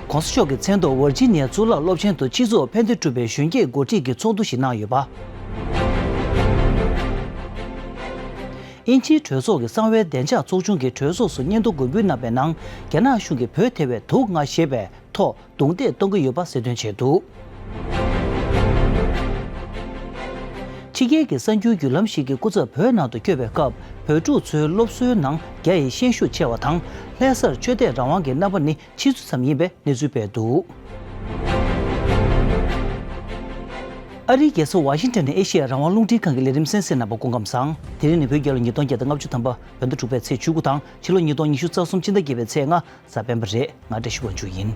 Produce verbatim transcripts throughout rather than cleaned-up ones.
༸གོང་ས་མཆོག་གི་མཚན་ཐོག་ཝར་ཇི་ནི་ཡ་གཙུག་ལག་སློབ་ཆེན་དུ་སྤྱི་ཚོགས་ཕན་བདེ་སྒྲུབ་པའི་གཞོན་སྐྱེས་འགོ་ཁྲིད་ཀྱི་ཚོགས་འདུ་ཞིག་གནང་ཡོད་པ། དབྱིན་ཇིའི་གྲོས་ཚོགས་ཀྱི་གསང་བའི་བདེ་འཇགས་ཚོགས་ཆུང་གི་གྲོས་ཚོགས་སུ་སྙན་ཐོ་མགོན་འབུལ་གནང་པའི་ནང་། རྒྱ་ནག་གཞུང་གིས་བོད་ཐེ་བའི་དུག་ལྔ་ཞེས་པའི་ཐོག་རྡུང་རྡེག་གཏོང་གི་ཡོད་པ་གསལ་སྟོན་བྱས་འདུག་ཕྱི་རྒྱལ་གྱི་གསར་འགྱུར་བརྒྱུད་ལམ་ཞིག་གི་སྐུ་ཚབ་བོད་ནང་དུ་བསྐྱོད་པའི་སྐབས། བོད་ཕྲུག་ཚོའི་སློབ་གསོའི་ནང་རྒྱ་ཡི་ཤན་ཤུགས་ཆེ་བ་དང་། ལྷ་སར་ཆོས་དད་རང་དབང་གི་རྣམ་པ་ནི་ཆེ་ཤོས་ཙམ་ཡིན་པའི་གནས་ཚུལ་སྤེལ་འདུག་ཨ་རིའི་རྒྱལ་ས་ཝ་ཤིང་ཊོན་ནས་ཨེ་ཤེ་ཡ་རང་དབང་རླུང་འཕྲིན་ཁང་གི་ལས་རིམ་གསན་གཟིགས་གནང་བར་སྐུ་ཁམས་བཟང་། དེ་རིང་ནི་བོད་རྒྱལ་ལོ་ཉིས་སྟོང་བརྒྱ་དང་ལྔ་བཅུ་ཐམ་པ། བོད་ཟླ་དྲུག་པའི་ཚེས་བཅུ་དགུ་དང་། ཕྱི་ལོ་ཉིས་སྟོང་ཉི་ཤུ་རྩ་གསུམ་སྤྱི་ཟླ་བརྒྱད་པའི་ཚེས་ལྔ། གཟའ་སྤེན་པ་རེད། ང་བཀྲ་ཤིས་དབང་ཕྱུག་ཡིན།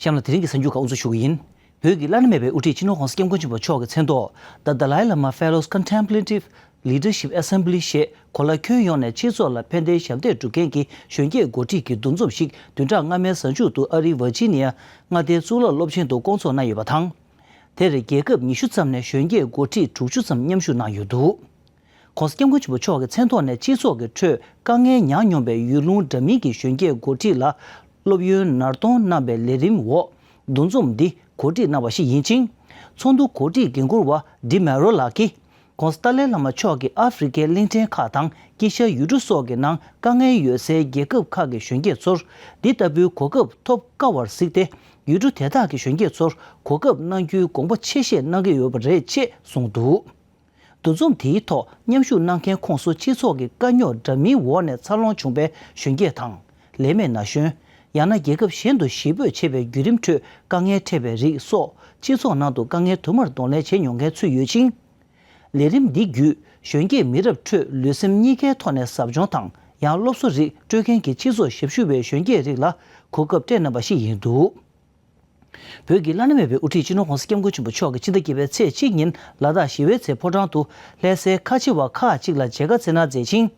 གཤམ་ལ་དེ་རིང་གི་གསར་འགྱུར་ཁག་དབུ་འཛུགས་ཞུ་གི་ཡིན། བོད་ཀྱི་བླ་ན་མེད་པའི་དབུ་ཁྲིད་སྤྱི་ནོར་༸གོང་ས་༸སྐྱབས་མགོན་ཆེན་པོ་མཆོག་གི་མཚན་ཐོག The Dalai Lama Fellows Contemplative Leadership Assembly ཞེས། གོ་ལ་ཁྱོན་ཡོངས་ནས་སྤྱི་ཚོགས་ལ་ཕན་བདེའི་ཞབས་འདེགས་སྒྲུབ་མཁན་གྱི་གཞོན་སྐྱེས་འགོ་ཁྲིད་ཀྱི་འདུ་འཛོམས་ཤིག་བདུན་ཕྲག་སྔ་མའི་གཟའ་མཇུག་ཏུ་ཨ་རིའི་ཝར་ཇི་ནི་ཡ་མངའ་སྡེའི་གཙུག་ལག་སློབ་ཆེན་དུ་བསྐོང་ཚོགས་གནང་ཡོད་པ་དང་། དེར་རྒྱལ་ཁབ་ཉི་ཤུ་ཙམ་ནས་གཞོན་སྐྱེས་འགོ་ཁྲིད་དྲུག་ཅུ་ཙམ་མཉམ་ཞུགས་གནང་ཡོད་འདུག ༸གོང་ས་༸སྐྱབས་མགོན་ཆེན་པོ་མཆོག་གི་མཚན་ཐོག་ནས་སྤྱི་ཚོགས་ཀྱི་ཁྲོད་དཀའ་ངལ་མྱངས་མྱོང་བའི་ཡུལ་ལུང་འདྲ་མིན་གྱི་གཞོན་སྐྱེས་འགོ་ཁྲིད་ལ་སློབ་ཡོན་ནར་གཏོང་གནང་པའི་ལས་རིམ་འོག་འདུ་འཛོམས་འདི་གོ་སྒྲིག་གནང་བ་ཞིག་ཡིན་ཅིང་། ཚོགས་འདུ་གོ་སྒྲིག་འགན་འཁུར་བ་ཌི་མེ་རོ་ལགས་ཀྱིས། ༸གོང་ས་ཏཱ་ལའི་བླ་མ་མཆོག་གིས་ཨ་ཧྥེ་རི་ཁའི་གླིང་ཕྲན་ཁག་དང་དཀྱིལ་ཤར་ཡུལ་གྲུ་སོགས་ཀྱི་ནང་དཀའ་ངལ་ཡོད་སའི་རྒྱལ་ཁབ་ཁག་གི་གཞོན་སྐྱེས་ཚོར་འདི་ལྟ་བུའི་གོ་སྐབས་ཐོབ་དཀའ་བར་གཟིགས་ཏེ། ཡུལ་གྲུ་དེ་དག་གི་གཞོན་སྐྱེས་ཚོར་གོ་སྐབས་གནང་རྒྱུའི་དགོངས་པ་ཆེ་བཞེས་གནང་གི་ཡོད་པ་རེད་ཅེས་གསུངས་འདུག་འདུ་འཛོམས་དེའི་ཐོག་མཉམ་ཞུགས་གནང་མཁན་ཁོངས་སུ་སྤྱི་ཚོགས་ཀྱི་དཀའ་རྙོག་འདྲ་མིན་འོག་ནས་འཚར་ལོངས་བྱུང་པའི་གཞོན་སྐྱེས་དང་། ལས་མེད་ན་གཞོན། ཡང་ན་རྒྱལ་ཁབ་གཞན་དུ་གཞིས་སྤོས་བྱས་པའི་བརྒྱུད་རིམ་ཁྲོད་དཀའ་ངལ་འཕྲད་པའི་རིགས་སོགས་སྤྱི་ཚོགས་ནང་དུ་དཀའ་ངལ་དུ་མར་གདོང་ལེན་བྱས་མྱོང་མཁན་ཚུད་ཡོད་ཅིང་། ལས་རིམ་འདི་བརྒྱུད་གཞོན་སྐྱེས་མི་རབས་ཁྲོད་ལུས་སེམས་གཉིས་ཀའི་ཐོག་ནས་ཟབ་སྦྱོང་དང་ཡང་སློབ་གསོ་རིགས་སྤྲོད་མཁན་གྱི་སྤྱི་ཚོགས་ཞབས་ཞུ་བའི་གཞོན་སྐྱེས་རིགས་ལ་གོ་སྐབས་སྤྲད་གནང་པ་ཞིག་ཡིན་འདུག་བོད་ཀྱི་བླ་ན་མེད་པའི་དབུ་ཁྲིད་སྤྱི་ནོར་༸གོང་ས་༸སྐྱབས་མགོན་ཆེན་པོ་མཆོག་གིས་སྤྱི་ཟླ་བརྒྱད་པའི་ཚེས་གཅིག་ཉིན་ལ་དྭགས་ཞི་བའི་རྩེ་ཕོ་བྲང་དུ་ལྷ་སའི་ཁ་ཆེ་བ་ཁག་ཅིག་ལ་མཇལ་ཁ་བསྩལ་གནང་མཛད་ཅིང་།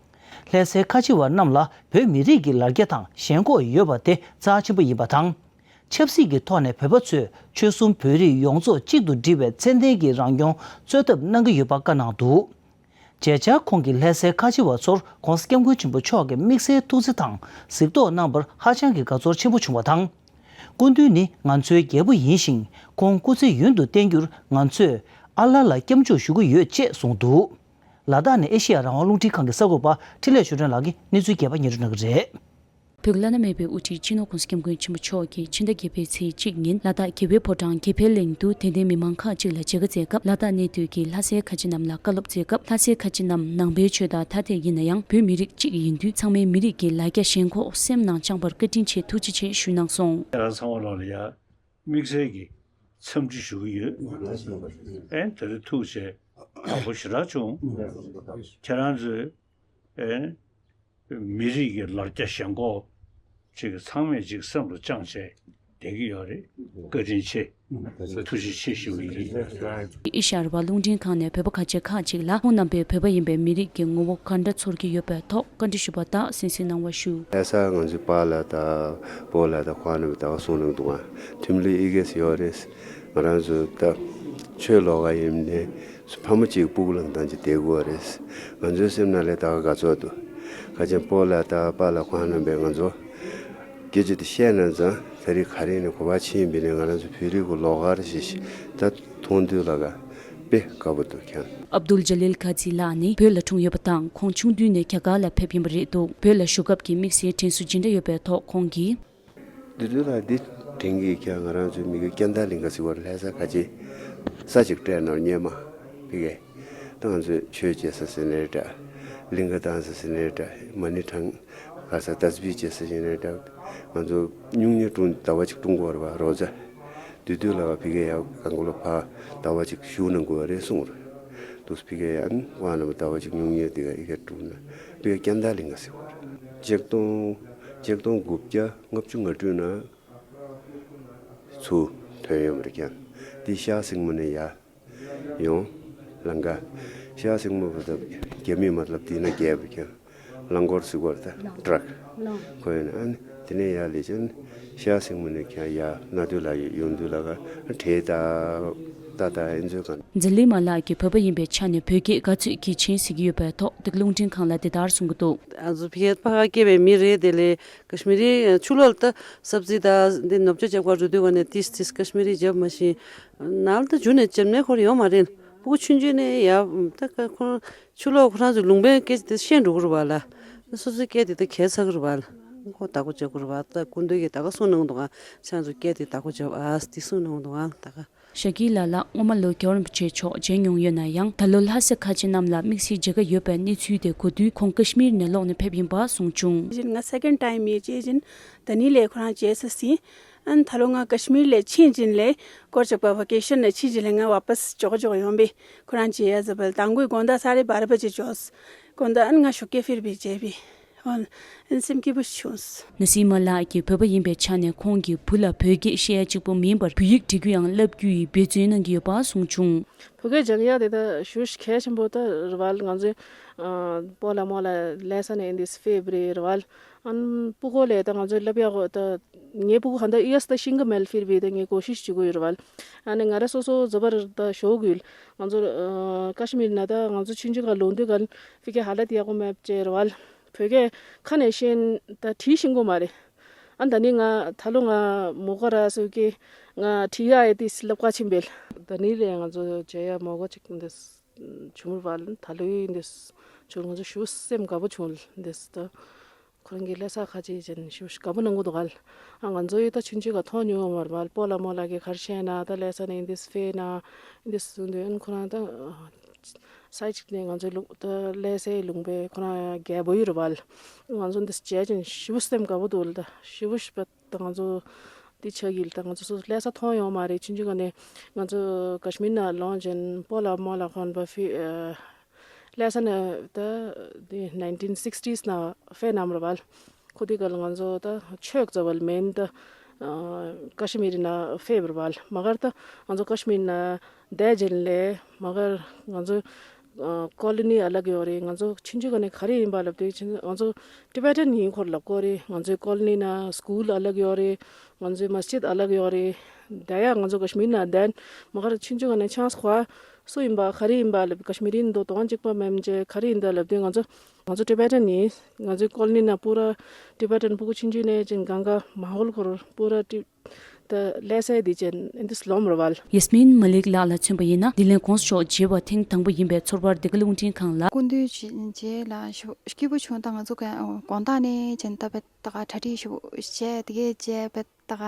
ལྷ་སའི་ཁ་ཆེ་བ་རྣམས་ལ་བོད་མི་རིགས་ཀྱི་ལ་རྒྱ་དང་ཞེན་ཁོག་ཡོད་པ་དེ་རྩ་ཆེན་པོ་ཡིན་པ་དང་། ཆབ་སྲིད་ཀྱི་ཐོག་ནས་བོད་པ་ཚོས་ཆོལ་གསུམ་བོད་རིགས་ཡོངས་རྫོགས་གཅིག་ཏུ་སྒྲིལ་བའི་ཚད་ལྡན་གྱི་རང་སྐྱོང་རྩོད་ཐབས་གནང་གི་ཡོད་པ་བཀའ་གནང་འདུག་མཇལ་བཅར་ཁོང་གིས་ལྷ་སའི་ཁ་ཆེ་བ་ཚོར་༸གོང་ས་༸སྐྱབས་མགོན་ཆེན་པོ་མཆོག་གི་དམིགས་བསལ་ཐུགས་བརྩེ་དང་གཟིགས་རྟོག་གནང་བར་ཧ་ཅང་གི་དགའ་ཚོར་ཆེན་པོ་བྱུང་བ་དང་། སྐུ་མདུན་ནི་ང་ཚོའི་རྒྱལ་པོ་ཡིན་ཞིང་། ཁོང་སྐུ་ཚེ་ཡུན་དུ་བརྟན་རྒྱུར་ང་ཚོས་ཨ་ལ་ལ་སྐྱབས་འཇུག་ཞུ་གི་ཡོད་ཅེས་གསུངས་འདུག་ལ་དྭགས་ནས་ཨེ་ཤེ་ཡ་རང་དབང་རླུང་འཕྲིན་ཁང་གི་གསར་འགོད་པ་འཕྲིན་ལས་ཆོས་སྒྲོན་ལགས་ཀྱིས་གནས་ཚུལ་རྒྱས་པ་སྙན་སྒྲོན་གནང་གི་རེད། བོད་བླ་ན་མེད་པའི་དབུ་ཁྲིད་སྤྱི་ནོར་༸གོང་ས་༸སྐྱབས་མགོན་ཆེན་པོ་མཆོག་གིས་ཕྱི་ཟླ་བརྒྱད་པའི་ཚེས་གཅིག་ཉིན་ལ་དྭགས་དགེ་བའི་ཕོ་བྲང་དགེ་འཕེལ་གླིང་དུ་དད་ལྡན་མི་མང་ཁག་ཅིག་ལ་མཇལ་ཁ་བསྩལ་སྐབས། ལ་དྭགས་གནས་སྡོད་ཀྱི་ལྷ་སའི་ཁ་ཆེ་རྣམས་ལ་བཀའ་སློབ་སྩལ་སྐབས། ལྷ་སའི་ཁ་ཆེ་རྣམས་ནང་པའི་ཆོས་དང་ཐ་དད་ཡིན་ན་ཡང་། བོད་མི་རིགས་གཅིག་ཡིན་དུས་ཚང་མས་མི་རིགས་ཀྱི་ལ་རྒྱ་ཞེན་ཁོག་སེམས་ནང་བཅངས་པར་བཀའ་དྲིན་ཆེ། ཐུགས་རྗེ་ཆེ་ཞུས་གནང་སོང་། ཁྱེད་རང་ཚང་མ་ལོག་ལ་ཡ་དམིགས་བསལ་གྱི་འཚམས་འདྲི་ཞུ་གི་ཡོད། ཨེ་དེ་རིང་ཐུགས་རྗེ་ཆེ། ཡག་པོ་ཞེ་དྲག་བྱུང་། ཁྱེད་རང་ཚོས་ཨེ། མི་རིགས་ཀྱི་ལ་རྒྱ་ཞེན་ཁོག་ཅིག་ཚང་མས་ཅིག་སེམས་ལ་བཅངས་བྱས་བསྡད་ཀྱི་ཡོད་རེད། བཀའ་དྲིན་ཆེ། ཐུགས་རྗེ་ཆེ་ཞུ་གི་ཡིན། ཨེ་ཤ་ཡ་རང་དབང་རླུང་འཕྲིན་ཁང་ནས་བོད་པ་ཁ་ཆེ་ཁག་ཅིག་ལ་ཁོང་རྣམ་པས་བོད་པ་ཡིན་པའི་མི་རིགས་ཀྱི་ངོ་བོ་ག་འདྲ་ཚོར་གྱི་ཡོད་པའི་ཐོག་བཀའ་འདྲི་ཞུས་པ་དག་གསན་གཟིགས་གནང་བ་ཞུ། ལྷ་ས་ང་ཚོའི་པཱ་ལགས་དང་སྤོ་ལགས་དང་ཁོང་རྣམ་པས་ད་ག་གསུངས་གནང་འདུག་ག་ཐིམ་ལི་ཨི་གེ་སི་ཡོད་རེད། ང་རང་ཚོ་ད་ཆོས་ལོགས་ཀ་ཡིན་ནའི། ཕ་མ་གཅིག་སྤུ་གུ་ལ་འདང་གཅིག་བསྡད་དགོས་རེད། ང་ཚོའི་སེམས་ནང་ལ་ད་ག་དགའ་ཚོར་འདུག་ཁ་ཆེན་སྤོ་ལགས་དང་པཱ་ལགས་ཁོང་རྣམ་པས་ང་ཚོ་སྐད་ཆ་དེ་བཤད་ན་ཙང་ད་རེས་ག་རེ་ནས་གོ་བ་ཕྱིན་པ་ཡིན་ནའི་ང་རང་ཚོ་བོད་རིགས་ཀྱི་ལོགས་ཀ་རེད་ཞེས་ད་མཐོང་དུས་ལ་ག་དཔེ་དགའ་པོ་འདུག་ཁྱེད། ཨབ་དུལ་ཇ་ལིལ་ཁ་ཛི་ལགས་ནི་བོད་ལ་འཁྲུངས་ཡོད་པ་དང་། ཁོང་ཆུང་དུས་ནས་རྒྱ་གར་ལ་ཕེབས་ཡིན་པ་རེད་འདུག་བོད་ལ་བཞུགས་སྐབས་ཀྱི་དམིགས་བསལ་དྲན་གསོ་ཇི་འདྲ་ཡོད་པའི་ཐོག་ཁོང་གིས། བདུད་འདུལ་ལགས་འདི་དྲན་གྱི་ཁྱེད་ང་རང་ཚོའི་མི་གི་ཀྱང་ད་ལིང་ག་ཟེར་བར་ལྷ་ས་ཁ་ཆེ་ས་ཅིག་སྤྲད་ནོར་སྙེ་མ་ཕི་གེ་ད་ང་ཚོས་ཆོས་བྱེད་ས་ཟེར་ནའི་འདྲ། ལིང་ག་བཏང་ས་ཟེར་ནའི་འདྲ། མ་ཎི་བགྲང་ག་ས་དཱས་བིས་བྱེད་ས་ཡིན་ནའི་འདྲ། ང་ཚོ་སྨྱུང་གཉེར་བསྐྲུན་ཟླ་བ་གཅིག་བསྐྲུན་དགོས་རེད་བ་རོ་ཛ། བདུད་འདུལ་ལགས་ཕི་གེ་ཡ་གང་གོ་ལ་ཕ་ཟླ་བ་གཅིག་བཞུགས་གནང་དགོས་རེད་གསུངས་རེད། དུས་ཕི་གེ་ཡ་ཨན་དབང་རྣམ་པ་ཟླ་བ་གཅིག་སྨྱུང་གཉེར་དེ་ག་ཨི་གེ་བསྐྲུན་ན་ཕི་གེ་ཀྱང་ད་ལིང་ག་ཟེར་བ་རེད། ཆིག་སྟོང་ཆིག་སྟོང་དགུ་བརྒྱ། ལྔ་བཅུ་ང་དྲུག་ནང་ཚུར་ཐོན་ཡོད་མ་རེད་ཀྱང་། འདི་ཤར་སེང་མོ་ནས་ཡར་ཡོང་ལང་ཀ། ཤར་སེང་མོ་བ་ད་རྒྱ་མི་མ་ལབ་འདི་ན་རྒྱལ་བ་ཀྱང་ རླངས་འཁོར་ཟེར་གོ་རེད་ད། ཊྲག་ཁོ་ཡོད་ན་ཨ་ནི་དེ་ནས་ཡར་སླེབས་བྱས་ནས་ཤར་སེང་མོ་ནས་ཀྱང་ཡར་གནའ་དུས་ལ་ཡོང་དུས་ལ་ག་བྲེལ་ད་ད་ད་ཨེ་འཛོལ་གང་། འཛམ་གླིང་མ་ལགས་ཀྱིས་བོད་པ་ཡིན་པའི་ཆ་ནས་བོད་སྐད་ག་ཚོད་གལ་ཆེན་གཟིགས་ཀྱི་ཡོད་པའི་ཐོག་འདི་ག་རླུང་འཕྲིན་ཁང་ལ་འདི་ལྟར་གསུང་གི་འདུག་ཨ་ཚོ་ཕི་ཕ་ག་སྐྱེས་པའི་མི་རེད། དེ་ལས་ཀ་ཤི་མི་རི་ཆུ་ལོག་ལ་ད་སབ་ཛི་ད་འདི་ནོར་བཅོས་རྒྱབ་ག་འགྲོ་དུས་ག་ནས་ཏིས་ཏིས་ཀ་ཤི་མི་རི་རྒྱབ་མ་ཤེས་ནང་ལ་ད་རྒྱུ་ནས་རྒྱབ་ནས་ཁོར་ཡོང་མ་རེད། ཕྲུ་གུ་ཆུང་ཆུང་ནས་ཡ་ད་ཁོ་ཆུ་ལོག་ཁོ་རང་ཚོའི་ལུང་པའི་སྐད་ཆ་དེ་ཤེས་འགྲོ་གི་རེད་བ་ལ། སོ་སོའི་སྐད་དེ་ད་གས་ཚ་གི་རེད་བ་ལ། ཁོ་བདག་པོ་རྒྱབ་ཀྱི་རེད་བ། ད་སྐུ་མདུན་གྱིས་ད་ག་གསུང་གནང་འདུག་ཨ། ཁྱེད་ཚོ་སྐད་དེ་བདག་པོ་རྒྱབ་ཨ་དེ་གསུང་གནང་འདུག་ཨ་ད་ག་ཤཱ་ཀི་ལ་ལགས་སྔོན་མ་ལོ་རྒྱལ་བ་རིན་པོ་ཆེ་མཆོག་མཇལ་མྱོང་ཡོད་ན་ཡང་ད་ལོ་ལྷ་ས་ཁ་ཆེ་རྣམས་ལ་དམིགས་བསལ་མཇལ་ཁ་ཡོད་པའི་གནས་ཚུལ་དེ་གོ་དུས་ཁོང་ཀ་ཤི་མིར་ནས་ལོག་ནས་ཕེབས་ཡིན་པ་གསུངས་བྱུང་། ཅེས་ང་སེ་ཀེན་ཌི་ཊའིམ་ཡིན། ཅེས་ད་ནི་ལས་ཁོ་རང་མཇལ་ས་ཟིན། ཨན་ད་ལོ་ང་ཀ་ཤི་མིར་ལས་ཕྱིན་ཅིན་ལས་སྐོར་ཅིག་པ་ཝ་ཀེ་ཤན་ནས་ཕྱིན་ཅིན་ལས་ང་ཝ་པས་ཅོག་ཅོག་ཡོང་བས་ཁོ་རང་མཇལ་ཡ་ཟ་བལ་དང་གོས་དགོང་དག་ས་རེ་བར་བ་ཅིག་ཅོས། དགོང་དག་ཨན་ང་ཞོགས་ཀས་ཕེར་བའི་མཇལ་བས། ཨོན་ཨན་སེམས་སྐྱིད་པོ་བྱུང་། ན་སི་མ་ལགས་ཀྱིས་བོད་པ་ཡིན་པའི་ཆ་ནས་ཁོང་གིས་བུ་ལ་བོད་སྐད་བཤད་ཡ་གཅིག་པུ་མིན་པར་བོད་ཡིག་འབྲི་རྒྱུ་ཡང་བསླབ་རྒྱུ་ཡི་འབད་བརྩོན་གནང་གི་ཡོད་པ་གསུངས་བྱུང་། བོད་སྐད་སྦྱང་ཡ་དེ་ད་ཞུ་གལ་ཆེན་པོ་ད་རེད་བ། ང་ཚོའི་ཨ་སྤོ་ལགས་རྨོ་ལགས་ལས་ས་ནས་འདི་སྤེ་བ་རེད་རེད་བ། ཨན་སྤུ་གོ་ལས་ད་ང་ཚོའི་བསླབ་ཡ་གོ་ད་ངའི་སྤུ་གུ་ག་འདྲ་ཨི་ཡ་སི་ད་ཤིང་གི་མེལ་ཕིར་བི་ད་ངས་གོ་ཤིས་བྱེད་དགོས་ཡོད་རེད་བ། ཨ་ནི་ང་ར་སོ་སོ་ཛ་བར་ད་ཞོག་གུལ་ང་ཚོ་ཨ་ཀ་ཤི་མིར་ན་ད་ང་ཚོ་ཆུང་ཆུང་ག་ལོ་འདུས་ག་ཕི་ཀའི་ཧ་ལ་ཏི་ཡག་པོ་མེད་ཅེས་རེད་བ། བོད་སྐད་ཁ་ནས་ཤེས་ད་བྲིས་ཤེས་གོ་མ་རེད། ཨ་ད་ནི་ང་ད་ལོ་ང་མོ་ག་ར་སོ་ཀི་ང་བྲིས་ཡ་ཨེ་ཏི་སི་ལབ་ཀ་ཆེན་པོ་ལ། ད་ནི་ལས་ང་ཚོ་བྱེད་ཡ་མོ་ག་ཅིག་འདི་བྱུང་བ་ལ་ད་ལོའི་འདི་བྱུང་ང་ཚོ་ཞུ་སེམས་དགའ་པོ་བྱུང་ལ་འདི་ད་ཁོ་རང་གི་ལས་ས་ཁ་ཅིག་ཅན་ཞུ་དགའ་པོ་གནང་གི་འདུག་ག་ལ། ཨ་ང་ཚོ་ཡི་ད་ཆུང་ཆུང་ག་མཐོང་མྱོང་བ་མ་རེད་བ། སྤོ་ལགས་རྨོ་ལགས་ཀྱི་གར་བཤད་ན་ད་ལས་ས་ནས་འདི་སྤེ་ན་འདི་སུ་འདི་ཨན་ཁོ་རང་ད། ས་གཅིག་ནས་ང་ཚོའི་ལུང་ད་ལས་སའི་ལུང་པའི་ཁོ་རང་རྒྱལ་པོ་ཡོད་རེད་བ་ལ། ང་ཚོ་འདི་བྱས་ཅིང་ཞེ་པོ་སེམས་དགའ་པོ་འདུག་ལ། ད་ཞེ་པོ་ཞེ་པོ་ད་ང་ཚོ་འདི་ཆགས་ཀྱི་ལ། ད་ང་ཚོ་སོ་སོ་ལས་ས་མཐོང་ཡོང་མ་རེད། ཆུང་ཆུང་ག་ནས་ང་ཚོ་ཀ་ཤི་མིར་ནང་ལོངས་ཅན་སྤོ་ལགས་རྨོ་ལགས་ཁོང་པ་ཕི་ལས་ས་ནས་ད་འདི་ནའིན་ཊིན་སིག་ཊི་ནང་ཕེབས་གནང་རེད་བ་ལ། ཁོ་དེ་ག་ལ་ང་ཚོ་ད་ཆོས་རྩ་བ་ལ་མེན་ད་ཀ་ཤི་མིར་ནང་ཕེབས་རེད་བ་ལ། མ་གར་ད་ང་ཚོ་ཀ་ཤི་མིར་ནང་བསྡད་རྗེས་ལས་མ་གར་ང་ཚོ་ཀོ་ལི་ནི་ཨ་ལག་ཡོད་རེད། ང་ཚོ་ཆུང་ཆུང་ག་ནས་ག་རེ་ཡིན་པ་ལབ་དུས་ང་ཚོ་ཊི་བེ་ཊན་ཡིན་ཁོར་ལབ་གོ་རེད། ང་ཚོའི་ཀོ་ལི་ནི་ནང་སྐུལ་ཨ་ལག་ཡོད་རེད། ང་ཚོའི་མ་སི་ཇིད་ཨ་ལག་ཡོད་རེད། ད་ཡ་ང་ཚོ་ཀ་ཤི་མིར་ནང་བསྡད་མ་གར་ཆུང་ཆུང་ག་ནས་ཆང་ས་ཁོ་སུ་ཡིན་པ་ག་རེ་ཡིན་པ་ལབ། ཀ་ཤི་མིར་ཡིན་འདུག་དོང་གཅིག་པ་མེམ་ཅེ་ག་རེ་ཡིན་ད་ལབ་དུས་ང་ཚོ་ང་ཚོ་ཊི་བེ་ཊན་ཡིན། ང་ཚོའི་ཀོ་ལི་ནི་ནང་པུ་ར་ཊི་བེ་ཊན་སྤུ་གུ་ཆུང་ཆུང་ནས་ཅིན་གང་ག་མ་ཧོལ་ཁོར་པུ་ར་ཊི་ད་ལས་སའི་དེ་ཅན་ཨིན་དིས་ལོམ་ར་བལ། ཡེས་མིན་མ་ལིག་ལགས་ལ་མཚོན་པ་ཡིན་ན་འདི་ལན་གོང་ས་མཆོག་མཇལ་བ་ཐེངས་དང་པོ་ཡིན་པའི་ཚོར་བར་འདི་ག་རླུང་འཕྲིན་ཁང་ལ། སྐུ་མདུན་རྗེས་ལ་ཞུ་སྐྱིད་པོ་བྱུང་། ད་ང་ཚོ་ག་དགོང་དག་ནས་ཅན་ད་བེད་ད་ག་གྲ་སྒྲིག་ཞུ་བྱས་དེ་གས་བྱས་བེད། ད་ག་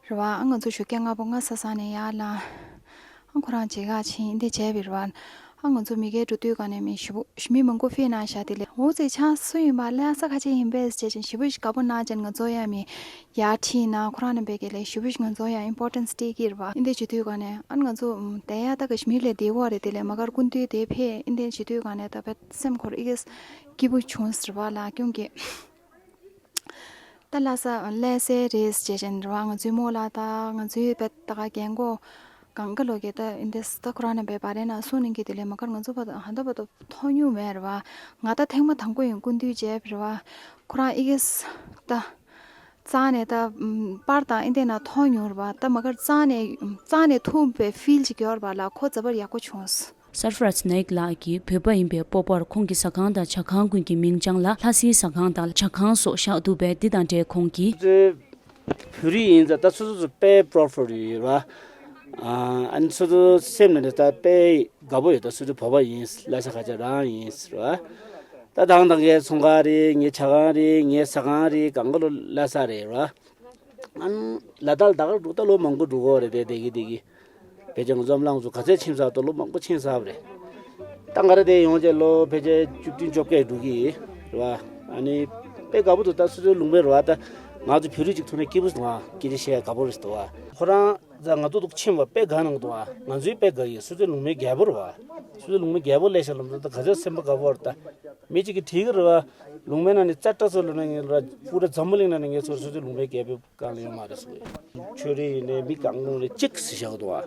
རེད་བ། ཨ་ང་ཚོ་ཞོགས་ཀས་སྔ་པོ་སྔ་ས་ས་ནས་ཡར་ལངས། ཨ་ཁོ་རང་མཇལ་ཁ་ཕྱིན་འདི་བྱས་པའི་རེད་བ། ཨ་ང་ཚོ་མི་སྒེར་འགྲོ་དུས་ག་ནས་མི་ཞེ་པོ་མི་མང་པོ་ཕེབས་གནང་ཤག་དེ་ལས་འོ་ཙེ་ཆང་སུ་ཡིན་པ་ལྷ་ས་ཁ་ཆེ་ཡིན་པས་ཟེར་བྱས་ཅིང་ཞེ་པོ་ཞིག་དགའ་པོ་གནང་ཅན་ང་ཚོ་ཡང་མི་ཡར་ཁྲིད་ན་ཁོ་རང་རྣམ་པས་ཀྱི་ལས་ཞེ་པོ་ཞིག་ང་ཚོ་ཡང་ཨིམ་པོར་ཊན་སི་སྤྲད་ཀྱི་རེད་བ། འདི་བྱེད་དུས་ག་ནས་ཨ་ང་ཚོ་དེ་ཡ་ད་ག་ཞི་མི་ལས་བདེ་བོ་རེད། དེ་ལས་མ་གར་སྐུ་མདུན་དེ་ཕེབས་འདི་བྱེད་དུས་ག་ནས་ད་བེད་སེམས་ཁོར་ཨི་གེས་སྐྱིད་པོ་བྱུང་ཟེར་བ་ལ་སྐྱོང་གི། ད་ལྷ་ས་ལྷ་སའི་རེས་བྱེད་བཞིན་རེད་བ། ང་ཚོའི་རྨོ་ལགས་དང་ང་ཚོའི་བེད་ད་ག་རྒན་གོག་གང་ག་ལོ་གི་ད་ཨིན་དིས་ད་ཁོ་རང་རྣམ་པས་བར་རེ་ན་སུ་ནིང་གི་དེ་ལས་མ་གར་ང་ཚོ་བ་ད་ཧ་ད་བ་ད་མཐོང་མྱོང་མེད་རེད་བ། ང་ད་ཐེངས་མ་དང་པོ་ཡིན་སྐུ་མདུན་མཇལ་རེད་བ། ཁོ་རང་ཨི་གེས་ད་རྩ་ནས་ད་པར་དང་ཨིན་དེ་ན་མཐོང་མྱོང་རེད་བ། ད་མ་གར་རྩ་ནས་རྩ་ནས་ཐུག་པའི་ཕིལ་ཅིག་ཡོད་རེད་བ་ལ། ཁོ་ཛ་བར་ཡག་པོ་བྱུང་། སར་ཕ་རཱས་ནའིག་ལགས་ཀྱིས་བོད་པ་ཡིན་པའི་སྤོབས་པར་ཁོང་གི་ཟ་ཁང་དང་ཇ་ཁང་ཀུན་གྱི་མིང་བྱང་ལ་ལྷ་སའི་ཟ་ཁང་དང་ཇ་ཁང་སོགས་བཞག་འདུག་པས། འདི་དང་འབྲེལ་ཁོང་གིས། བོད་རིགས་ཡིན་ཙང་ད་སོ་སོ་སོ་དཔེ་པོ་རོ་ཕའིལ་ཡོད་ར། ཨ་ནི་སོ་སོ་སེམས་ནང་ནས་ད་དཔེ་དགའ་པོ་ཡོད། ད་སོ་སོ་བོད་པ་ཡིན། ལྷ་ས་ཁ་ཆེ་རང་ཡིན་ར། ད་དང་དང་ངའི་ཚོང་ཁང་རེད། ངའི་ཇ་ཁང་རེད། ངའི་ཟ་ཁང་རེད། གང་ག་ལོ་ལྷ་ས་རེད་ར། ཨ་ནི་ལ་དྭགས་ལ་ད་ག་འགྲོ་ད་ལོ་མང་པོ་འགྲོ་གི་རེད། དེ་དེ་གི་དེ་གི་ཕལ་ཆེར་ང་ཚོ་འཛམ་གླིང་ཚོ་ག་ཚད་ཕྱིན་ཚར་ད་ལོ་མང་པོ་ཕྱིན་ཚར་བ་རེད། ད་ང་རང་དེ་ཡོང་རྗེས་ལོ་ཕལ་ཆེར་བཅུ་བདུན་བཅོ་བརྒྱད་འགྲོ་གི་རེད་བ། ཨ་ནི་དཔེ་དགའ་པོ་འདུག་ད་སོ་སོའི་ལུང་པའི་རེད་བ། ད་ང་ཚོ་བོད་རིགས་ཅིག་ཐུག་ནས་སྐྱིད་པོ་འདུག་ཨ་སྐད་ཆ་བཤད་ཡ་དགའ་པོ་རེད་འདུག་བ། ཁོ་རང་ད་ང་ཚོ་འདུག་ཕྱིན་པ་དཔེ་དགའ་གནང་འདུག་ཨ། ང་ཚོའི་དཔེ་དགའ་གི། སོ་སོའི་ལུང་པའི་རྒྱལ་པོ་རེད་བ། སོ་སོའི་ལུང་པའི་རྒྱལ་པོ་སླེབས་ཤག་ལབ་ད་ད་ག་ཚོད་སེམས་པ་དགའ་པོ་རེད་ད། མི་གཅིག་གིས་དྲིས་ཀྱི་རེད་བ། ལུང་པའི་ནང་ནས་ཙ་ཏྲ་ཚོ་ལབ་ན་ངས་ལབ་པུ་ར་འཛམ་བུ་གླིང་ནང་ནས་ངས་ཚོར་སོ་སོའི་ལུང་པའི་རྒྱལ་པོའི་སྒང་ལ་ཡོད་མ་རེད་ཟེར། ཆོས་རིག་ཡིན་ནའི་མི་གང་རུང་རེད་གཅིག་ཟེར་བཞག་འདུག་བ།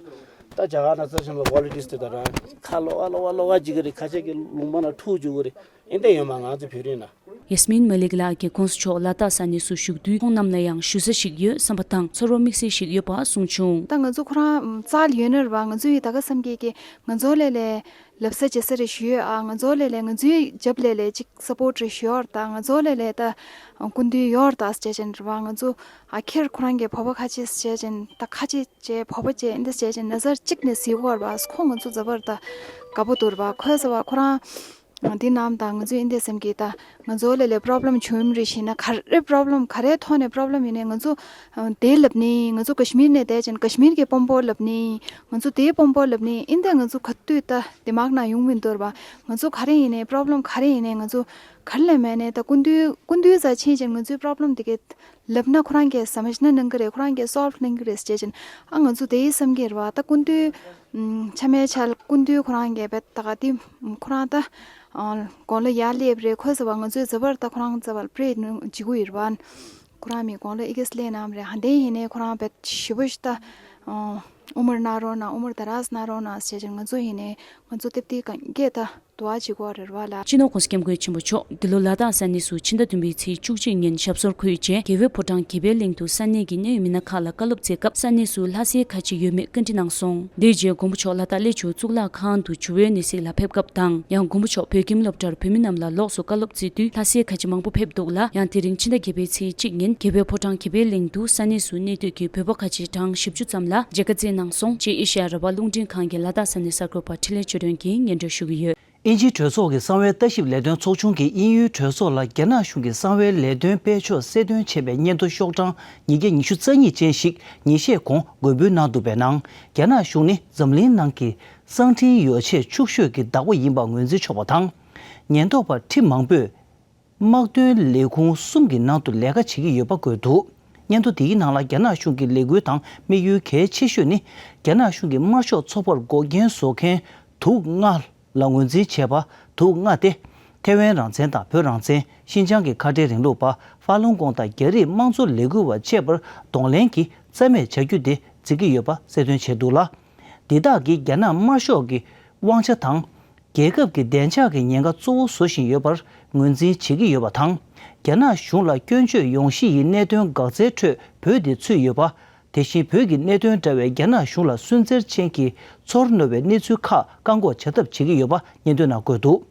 ད་རྒྱ་གར་ནང་ཚོ་ཞིང་ལ་ཀོ་ལི་ཊིས་དེ་དང་རང་ཁ་ལོ་བ་ལོ་བ་ལོ་བ་གཅིག་གི་རེད། ཁ་ཤས་ཀྱི་ལུང་པ་ནང་འཁྲུག་འཇུག་གི་རེད། ཨེ་འདྲ་ཡོད་མ། ང་ཚོ་བོད་རིགས་ནང་ ཡས་མིན་མ་ལིག་ལགས་ཀྱིས་༸གོང་ས་མཆོག་ལ་དྭགས་ས་གནས་སུ་བཞུགས་དུས་ཁོང་རྣམས་ལ་ཡང་ཞུ་ས་ཞིག་ཡོད་བསམ་པ་དང་ཚོར་བ་དམིགས་བསལ་ཞིག་ཡོད་པ་གསུངས་བྱུང་། ད་ང་ཚོ་ཁོ་རང་རྩ་ལ་ཡོད་ན་རེད་བ། ང་ཚོ་ཡི་ད་ག་བསམ་གྱི་གི་ང་ཚོ་ལས་ལས་ལབ་ས་བྱེད་ས་རེ་ཞུ་ཡོད་ཨ། ང་ཚོ་ལས་ལས་ང་ཚོའི་རྒྱབ་ལས་ལས་ཅིག་སཔོར་ཊི་རེ་ཞུ་ཡོད་རེད། ད་ང་ཚོ་ལས་ལས་ད་སྐུ་མདུན་ཡོད་རེད་ད་ཟེར་བྱས་ཅན་རེད་བ། ང་ཚོ་ཨ་ཁྱེར་ཁོ་རང་གི་བོད་པ་ཁ་ཆེ་ཟེར་བྱས་ཅན་ད་ཁ་ཆེ་བྱས་བོད་པ་བྱས་འདི་ཟེར་བྱས་ཅན་ན་ཚར་གཅིག་ནས་གཟིགས་ཡོད་རེད་བ། ཁོ་ང་ཚོ་རྫ་བར་ད་དགའ་པོ་འདུག་རེད་བ། ཁོས་ཟེར་བ་ཁོ་རང་འདི་ནམ་ད་ང་ཚོའི་འདི་སེམས་ཀྱི་ད་ང་ཚོ་ལས་ལས་པོ་རོབ་ལེམ་བྱུང་ཡིན་རེད་ཞེ་ན་ག་རེ་པོ་རོབ་ལེམ་ག་རེ་ཐོག་ནས་པོ་རོབ་ལེམ་ཡིན་ནའི་ང་ཚོ་དེ་ལབ་ནི་ང་ཚོ་ཀ་ཤི་མིར་ནས་བསྡད་ཅན་ཀ་ཤི་མིར་གྱི་དཔོན་པོ་ལབ་ནི་ང་ཚོ་དེའི་དཔོན་པོ་ལབ་ནི་ཨིན་དེ་ང་ཚོ་ག་དུས་ད་དེ་མག་ན་ཡོང་མི་འདུག་རེད་བ། ང་ཚོ་ག་རེ་ཡིན་ནའི་པོ་རོབ་ལེམ་ག་རེ་ཡིན་ནའི་ང་ཚོ་ག་རེ་ལས་མེད་ནའི་ད་སྐུ་མདུན་སྐུ་མདུན་རྩ་ཆེན་ཅན་ང་ཚོའི་པོ་རོབ་ལེམ་དེ་གས་ལབ་ན་ཁོ་རང་གིས་ཟ་མ་ཤི་ན་གནང་གི་རེད། ཁོ་རང་གིས་སོལ་བྷ་གནང་གི་རེད་ཟེར་བྱས་ཅན་ཨ་ང་ཚོ་དེའི་བསམ་གྱི་རེད་བ། ད་སྐུ་མདུན་ཆ་མེད་ཆ་ལ་སྐུ་མདུན་ཁོ་རང་གིས་བེད་ད་ག་དེ་ཁོ་རང་ད་དགུང་ལོ་ཡར་སླེབས་རེད། ཁོས་ཟེར་བ་ང་ཚོའི་རྫ་བར་ད་ཁོ་རང་རྫ་བར་པྲེ་ནུ་བྱེད་དགོས་ཡོད་རེད་བ། ཁོ་རང་མི་དགུང་ལོ་ཨི་གེ་སླེབས་ནམ་རེད། ཧ་འདན་ཡིན་ནའི་ཁོ་རང་བེད་ཞི་བོ་ཞི་ད་ཨུ་མར་ན་རོ་ན་ཨུ་མར་ད་རས་ན་རོ་ན་ཟེར་བྱས་ཅན་ང་ཚོ་ཡིན་ནའི་ང་ཚོ་ཏེབ་ཏེ་གང་གས་ད། དུ་བ་ཅིག་གོ་རེར་བ་ལ། སྤྱི་ནོར་༸གོང་ས་༸སྐྱབས་མགོན་ཆེན་པོ་མཆོག་འདི་ལོ་ལ་དྭགས་ས་གནས་སུ་ཕྱི་ཟླ་བདུན་པའི་ཚེས་བཅུ་གཅིག་ཉིན་ཞབས་སོར་འཁོད་རྗེས་རྒྱལ་བའི་ཕོ་བྲང་དགེ་འཕེལ་གླིང་དུ་ས་གནས་ཀྱི་གནད་ཡོད་མི་སྣ་ཁག་ལ་བཀའ་སློབ་སྩལ་སྐབས་ས་གནས་སུ་ལྷ་སའི་ཁ་ཆེ་ཡོད་མེད་བཀའ་འདྲི་གནང་སོང་། དེའི་རྗེས་མགོན་པོ་མཆོག་ལ་དྭགས་གླེ་ཆུ་གཙུག་ལག་ཁང་དུ་ཇུ་བའི་ནི་སིག་ལ་ཕེབས་སྐབས་དང་ཡང་མགོན་པོ་མཆོག་བོད་ཁྱིམ་སློབ་གྲྭར་བོད་མི་རྣམས་ལ་ལོགས་སུ་བཀའ་སློབ་སྩལ་དུས་ལྷ་སའི་ཁ་ཆེ་མང་པོ་ཕེབས་འདུག་ལ། ཡང་དེ་རིང་ཕྱི་ཟླ་བརྒྱད་པའི་ཚེས་གཅིག་ཉིན་རྒྱལ་བའི་ཕོ་བྲང་དགེ་འཕེལ་གླིང་དུ་ས་གནས་སུ་གནས་སྡོད་ཀྱི་བོད་པ་ཁ་ཆེ་གྲངས་བཞི་བཅུ་ཙམ་ལ་མཇལ་ཁ་བསྩལ་གནང་སོང་ཅེས་ཨེ་ཤེ་ཡ་རང་དབང་རླུང་འཕྲིན་ཁང་གི་ལ་དྭགས་ས་གནས་གསར་འགོད་པ་འཕྲིན་ལས་ཆོས་སྒྲོན་གྱིས་སྙན་སྒྲོན་ཞུ་གི་ཡོད། དབྱིན་ཇིའི་གྲོས་ཚོགས་ཀྱི་གསང་བའི་ལྟ་ཞིབ་ལས་དོན་ཚོགས་ཆུང་གིས་དབྱིན་ཡུལ་གྲོས་ཚོགས་ལ་རྒྱ་ནག་གཞུང་གི་གསང་བའི་ལས་དོན་སྤེལ་ཕྱོགས་གསལ་སྟོན་བྱས་པའི་སྙན་ཐོ་ཤོག་གྲངས་ཉིས་བརྒྱ་ཉི་ཤུ་རྩ་གཉིས་ཅན་ཞིག་ཉིན་ཤས་གོང་འགོད་འབུལ་གནང་འདུག་པའི་ནང་། རྒྱ་ནག་གཞུང་ནི་འཛམ་གླིང་ནང་གི་གསང་འཕྲིན་ཡོ་བྱད་ཕྱུག་ཤོས་ཀྱི་བདག་པོ་ཡིན་པ་ངོས་འཛིན་ཆོག་པ་དང་། ཉེན་རྟོག་པ་ཁྲི་མང་པོས། དམག་དོན་ལས་ཁུངས་གསུམ་གྱི་ནང་དུ་ལས་ཀ་བྱེད་ཀྱི་ཡོད་པ་འགོད་འདུག་སྙན་ཐོ་འདིའི་ནང་ལ་རྒྱ་ནག་གཞུང་གི་ལས་འགུལ་དང་དམིགས་ཡུལ་གལ་ཆེ་ཤོས་ནི། རྒྱ་ནག་གཞུང་གི་དམར་ཤོག་ཚོགས་པར་འགོག་རྐྱེན་བཟོ་མཁན་དུག་ལྔ་ལ་ངོས་འཛིན་བྱས་པ་དུག་ལྔ་སྟེ། ཐེ་ཝན་རང་བཙན་དང་བོད་རང་བཙན། ཤིན་ཅང་གི་ཁ་བྲལ་རིང་ལུགས་པ། ཧྥ་ལུན་ཀོང་དང་རྒྱ་རིགས་དམངས་གཙོ་ལས་འགུལ་བ་བཅས་པར་གདོང་ལེན་གྱིས་རྩ་མེད་བྱ་རྒྱུ་དེ་བརྩི་གི་ཡོད་པ་གསལ་སྟོན་བྱས་འདུག་ལ། འདི་དག་གིས་རྒྱ་ནག་དམར་ཤོག་གི་དབང་ཆ་དང་། རྒྱལ་ཁབ་ཀྱི་བདེ་འཇགས་ཀྱི་ཉེན་ཁ་གཙོ་བོ་བཟོ་བཞིན་ཡོད་པར་ངོས་འཛིན་བྱེད་ཀྱི་ཡོད་པ་དང་། རྒྱ་ནག་གཞུང་ལ་སྐྱོན་བརྗོད་ཡོང་གཞི་ཡི་གནད་དོན་འགག་རྩའི་ཁྲོད་བོད་དེ་ཚུད་ཡོད་པ། དེ་བཞིན་བོད་ཀྱི་གནད་དོན་འདྲ་བའི་རྒྱ་ནག་གཞུང་ལ་སུན་གཙེར་ཅན་གྱི་ཚོར་རྣོ་བའི་གནས་ཚུལ་ཁག་བཀག་འགོག་བྱ་ཐབས་བྱེད་ཀྱི་ཡོད་པ་སྙན་ཐོའི་ནང་འཁོད་འདུག་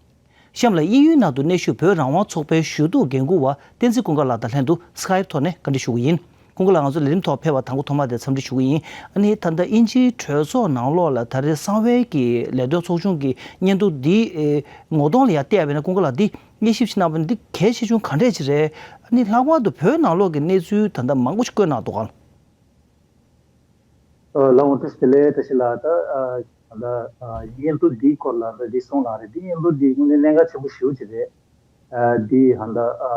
གཤམ་ལ་དབྱིན་ཡུལ་ནང་དུ་གནས་བཞུགས་བོད་རང་དབང་ཚོགས་པའི་ཞུ་གཏུག་འགན་འཁུར་བ་བསྟན་འཛིན་ཀུན་དགའ་ལགས་དང་ལྷན་དུ་སི་ཀའེབ་ཐོག་ནས་བཀའ་འདྲི་ཞུ་གི་ཡིན། ཀུན་དགའ་ལགས། ང་ཚོ་ལས་རིམ་ཐོག་ཕེབས་པ་དང་པོ་ཐོག་མ་དེ་འཚམས་འདྲི་ཞུ་གི་ཡིན། ཨ་ནི་ད་ལྟ་དབྱིན་ཇིའི་གྲོས་ཚོགས་ནང་ལོགས་ལ་ད་རེས་གསང་བའི་གི་ལས་དོན་ཚོགས་ཆུང་གི་སྙན་ཐོ་འདི་ཨེ་ངོ་གདོང་ལ་ཡར་བལྟས་པ་ཡིན་ན། ཀུན་དགའ་ལགས། འདི་དབྱེ་ཞིབ་བྱེད་གནང་བ་ནི་འདི་གལ་ཆེ་ཆུང་ག་འདྲས་ཅིག་རེད། ཨ་ནི་ལྷག་པར་དུ་བོད་ནང་ལོགས་ཀྱི་གནས་ཚུལ་ད་ལྟ་མང་པོ་ཞིག་བཀོད་གནང་འདུག་ག། ཨ། ལགས་འོང་། བཀྲ་ཤིས་བདེ་ལེགས། བཀྲ་ཤིས་ལགས། ད་ཨ་ད་ཨ་སྙན་ཐོ་འདིའི་སྐོར་ལ་ད་འདི་གསུངས་གནང་རེད། འདི་སྙན་ཐོ་འདི་དངོས་གནས་གནད་འགག་ཆེན་པོ་ཞེ་པོ་ཅིག་རེད། ཨ་འདི་ཧ་ད་ཨ་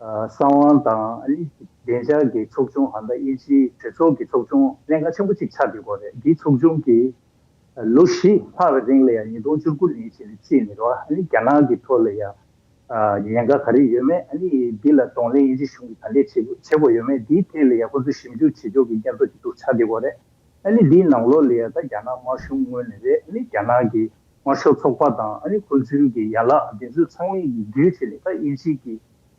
ཨ་གསང་བ་དང་ཨ་ནི་བདེ་འཇགས་ཀྱི་ཚོགས་ཆུང་ཧ་ད་དབྱིན་ཇིའི་གྲོས་ཚོགས་ཀྱི་ཚོགས་ཆུང་གནད་འགག་ཆེན་པོ་ཅིག་ཆགས་བསྡད་ཡོད་རེད། འདིའི་ཚོགས་ཆུང་གིས་ལོ་བཞི་ལྷག་གི་རིང་ལ་ཡང་ཉིས་སྟོང་བཅུ་དགུ་ནས་བྱས་ནས་བརྩིས་ནས་རེད་བ། ཨ་ནི་རྒྱ་ནག་གི་ཐོག་ལ་ཡང་ཨ་ཉེན་ཁ་ག་རེ་ཡོད་མེད། ཨ་ནི་འདི་ལ་གདོང་ལེན་དབྱིན་ཇི་གཞུང་གིས་ག་འདྲས་བྱེད་དགོས་བྱེད་དགོས་ཡོད་མེད། འདིའི་ཐད་ལ་ཡང་ཁོ་ཚོས་ཞིབ་འཇུག་བྱེད་ཕྱོགས་ཀྱི་སྙན་ཐོ་ཅིག་འདུག་ཆགས་བསྡད་ཡོད་རེད། ཨ་ནི་འདིའི་ནང་ལོགས་ལ་ཡང་ད་རྒྱ་ནག་དམར་གཞུང་ངོས་ནས་རེད། ཨ་ནི་རྒྱ་ནག་གི་དམར་ཤོག་ཚོགས་པ་དང་ཨ་ནི་ཁོ་ཚོའི་གི་ཡན་ལག་འདི་ཚོ་ཚང་མས་ཀྱི་བརྒྱུད་བྱས་ནས་ད་དབྱིན་ཇི་གི་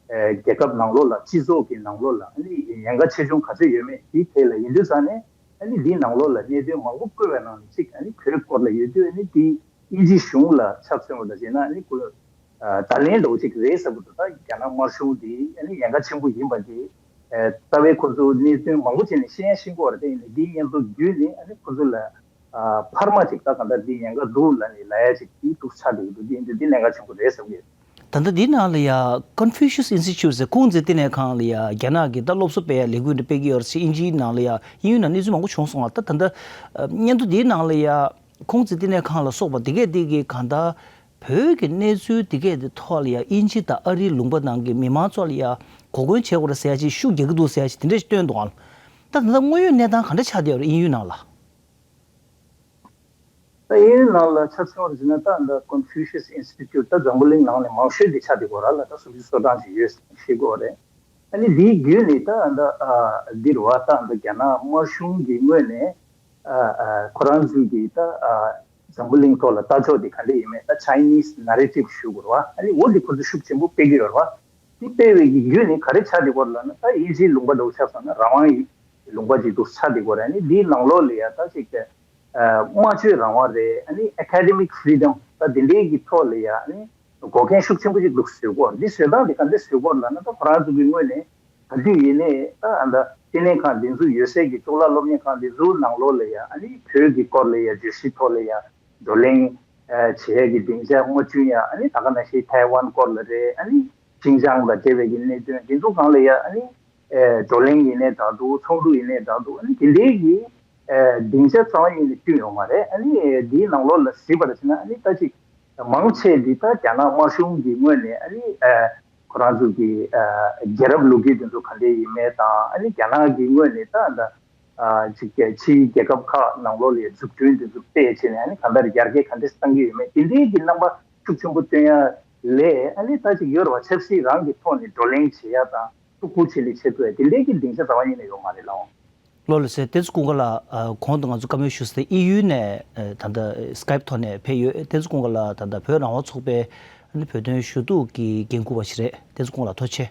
ཨ་རྒྱལ་ཁབ་ནང་ལོགས་ལ་སྤྱི་ཚོགས་ཀྱི་ནང་ལོགས་ལ་ཨ་ནི་ཉེན་ཁ་ཆེ་ཆུང་ག་ཚོད་ཡོད་མེད་དེའི་ཐད་ལ་ཡིན་དུས་ཙང་ནས། ཨ་ནི་འདིའི་ནང་ལོགས་ལ་གནད་དོན་མང་པོ་བཀོད་པའི་ནང་ནས་གཅིག་ཨ་ནི་བོད་སྐོར་ལ་ཡོད་དུས། ཨ་ནི་འདི་དབྱིན་ཇི་གཞུང་ལ་ཆ་མཚོན་པ་འདྲ་བྱས་ན། ཨ་ནི་ཁོ་བརྡ་ལན་འདྲ་བོ་ཅིག་རེད་ཟེར་གྱི་འདུག་ད་རྒྱ་ནག་དམར་གཞུང་འདི་ཨ་ནི་ཉེན་ཁ་ཆེན་པོ་ཡིན་པ་འདི་ཨ་རྩ་བའི་ཁོ་ཚོ་གནད་དོན་མང་པོ་བྱས་ནས་ཤེས་ཡང་ཤེས་ཀྱི་ཡོད་རེད། དེ་ཡིན་ནའི་འདིའི་སྙན་ཐོ་བརྒྱུད་ནས་ཨ་ནི་ཁོ་ཚོ་ལ་ཨ་འཕར་མ་ཅིག་ད་ག་འདྲ་འདི་ཉེན་ཁ་འདུག་ལབ་ནས་ལབ་ཡ་ཅིག་འདི་འདུག་ཆགས་བསྡད་ཀྱི་འདུག་འདི་འདི་འདི་གནད་འགག་ཆེན་པོ་རེད་བསམ་གྱི་ཡོད། ད་ལྟ་འདི་ནང་ལ་ཡ་Confucius Institute ཟེར་ཁུང་ཙི་བསྟི་གནས་ཁང་ལ་ཡ་རྒྱ་ནག་གི་ད་སློབ་གསོ་སྤེལ་ཡ་ལས་འགུལ་འདི་སྤེལ་གྱི་ཡོད་རེད་ཟེར་དབྱིན་ཇིའི་ནང་ལ་ཡ་དབྱིན་ཡུལ་ནང་གནས་ཚུལ་མང་པོ་བྱུང་སོང་ལ། ད་ད་ལྟ་ཨ་སྙན་ཐོ་འདིའི་ནང་ལ་ཡ་ཁུང་ཙི་བསྟི་གནས་ཁང་ལ་སོགས་པ་འདི་གས་འདི་གི་གང་ལྟར་བོད་ཀྱི་གནས་ཚུལ་འདི་གས་འདི་ཐོག་ལ་ཡ་དབྱིན་ཇི་དང་ཨ་རིའི་ལུང་པ་ནང་གི་མི་མང་ཚོ་ལ་ཡ་གོ་སྐོན་བྱེད་དགོས་རེད་ཟེར་ཡ་ཅིག་ཤུགས་རྒྱག་གི་འདུག་ཟེར་ཡ་ཅིག་དེ་འདྲ་ཞིག་བཏོན་འདུག་ཨང་། ད་ད་ལྟ་དངོས་ཡོད་གནས་སྟངས་ག་འདྲ་ཆགས་བསྡད་ཡོད་རེད་དབྱིན་ཡུལ་ནང་ལ། ད་དབྱིན་ཡུལ་ནང་ལ་ཆ་མཚོན་པ་ཟེར་ན། ད་ད་Confucius Institute ད་འཛམ་བུ་གླིང་ནང་ནས་མང་ཤོས་དེ་ཆགས་བསྡད་ཡོད་རེད་ལ། ད་སུམ་ཅུ་སོ་གྲངས་ཅིག་ཡོད་ཟེར་ཤེས་དགོས་རེད། ཨ་ནི་འདིའི་བརྒྱུད་ནས་ད་ད་ཨ་འདི་རུ་བ་ད་ད་རྒྱ་ནག་དམར་གཞུང་གི་ངོས་ནས་ཨ་ཨ་ཁོ་རང་ཚོའི་གི་ད་ཨ་ འཛམ་བུ་གླིང་ཐོག་ལ་ལྟ་ཕྱོགས་དེ་ག་འདྲ་ཡིན་མེད། ད་Chinese narrative ཞུ་དགོས་རེད་བ། ཨ་ནི་འོ་དེ་ཁོ་ཚོ་ཤུགས་ཆེན་པོ་སྤེལ་གྱི་ཡོད་རེད་བ། དེ་སྤེལ་བའི་གི་རྒྱུ་ནི་ག་རེ་ཆགས་བསྡད་ཡོད་རེད་ལབ་ན། ད་དབྱིན་ཇིའི་ལུང་པ་འདྲ་བོ་ཆ་བཞག་ན་རང་དབང་གི་ལུང་པ་ཅིག་འདུག་ཆགས་བསྡད་ཡོད་རེད། ཨ་ནི་དེའི་ནང་ལོགས་ལ་ཡ་ད་ཅིག་ཨ་སྨྲ་བརྗོད་རང་དབང་རེད། ཨ་ནི་academic freedom ད་དེ་འདྲའི་གི་ཐོག་ལ་ཡ་ཨ་ནི་འགོག་རྐྱེན་ཤུགས་ཆེན་པོ་ཅིག་འདུག་བཟོས་ཡོད་རེད། འདི་བཟོས་སྟངས་དེ་ག་འདྲ་བཟོས་ཡོད་རེད་ལབ་ན། ད་ཁོ་རང་ཚོ་གི་ངོས་ནས་ག་དུས་ཡིན་ནའི་ད་ཨ་ད་བསྟི་གནས་ཁང་འདི་ཚོ་ཡོད་སའི་གི་གཙུག་ལག་སློབ་གཉེར་ཁང་འདི་ཚོའི་ནང་ལོགས་ལ་ཡ་ཨ་ནི་བོད་ཀྱི་སྐོར་ལ་ཡ་བརྗོད་གཞི་ཐོག་ལ་ཡ་བགྲོ་གླེང་ཨ་བྱེད་ཡ་གི་སྡིངས་ཆ་སྔོག་བྱུང་ཡ། ཨ་ནི་ད་ག་ནང་བཞིན་ཐའེ་ཝན་སྐོར་ལ་རེད། ཨ་ནི་ཤིན་ཅང་དང་འབྲེལ་བའི་གི་གནད་དོན་འདི་ཚོ་སྒང་ལ་ཡ་ཨ་ནི་ཨ་བགྲོ་གླེང་ཡིན་ནའི་ད་འདུག་ཚོགས་འདུ་ཡིན་ནའི་ད་འདུག་ཨ་ནི་དེ་འདྲའི་གི་ཨ་སྡིངས་ཆ་རྩ་བ་ཉིད་ནས་བསྐྲུན་ཡོད་མ་རེད། ཨ་ནི་འདིའི་ནང་ལོགས་ལ་གཟིགས་པར་བྱས་ན་ཨ་ནི་ད་ཅིག་མང་ཆེ་འདི་ད་རྒྱ་ནག་དམར་གཞུང་གི་ངོས་ནས་ཨ་ནི་ཨ་ཁོ་རང་ཚོ་གི་ཨ་རྒྱལ་རབས་ལོ་རྒྱུས་འདི་ཚོ་ག་འདྲ་ཡིན་མེད་དང་། ཨ་ནི་རྒྱ་ནག་གི་ངོས་ནས་ད་ད་ཨ་ཅིག་ཕྱིའི་རྒྱལ་ཁབ་ཁག་ནང་ལོགས་ལ་འཛུགས་སྐྲུན་འདི་ཚོ་སྤེལ་བྱས་ནས་ཨ་ནི་གང་ལྟར་ཡར་རྒྱས་ག་འདྲ་བཏང་གི་ཡོད་མེད་དེ་འདྲའི་གི་རྣམ་པ་ཤུགས་ཆེན་པོ་སྟོན་ཡ་ལས། ཨ་ནི་ད་ཅིག་ཡོད་རེད་བ། ཆབ་སྲིད་རང་གི་ཐོག་ནས་བགྲོ་གླེང་བྱེད་ཡ་དང་ཐུགས་ཁུར་ཆེ་ལེ་བྱེད་ཐུབ་ཡ་དེ་འདྲའི་གི་སྡིངས་ཆ་རྩ་བ་ཉིད་ནས་ཡོད་མ་རེད་ལགས། ལགས་ལགས་སེ། བསྟན་འཛིན་ཀུན་དགའ་ལགས། ཨ་གོང་དུ་ང་ཚོ་བཀའ་མོལ་ཞུས་ཏེ་དབྱིན་ཡུལ་ནས་ཨ་ད་ལྟ་Skype ཐོག་ནས་ཕེབས་ཡོད། བསྟན་འཛིན་ཀུན་དགའ་ལགས་ད་ལྟ་བོད་རང་དབང་ཚོགས་པའི་ཨ་ནི་བོད་དོན་ཞུ་གཏུག་གི་འགན་འཁུར་བ་ཞིག་རེད། བསྟན་འཛིན་ཀུན་དགའ་ལགས་ཐུགས་རྗེ་ཆེ།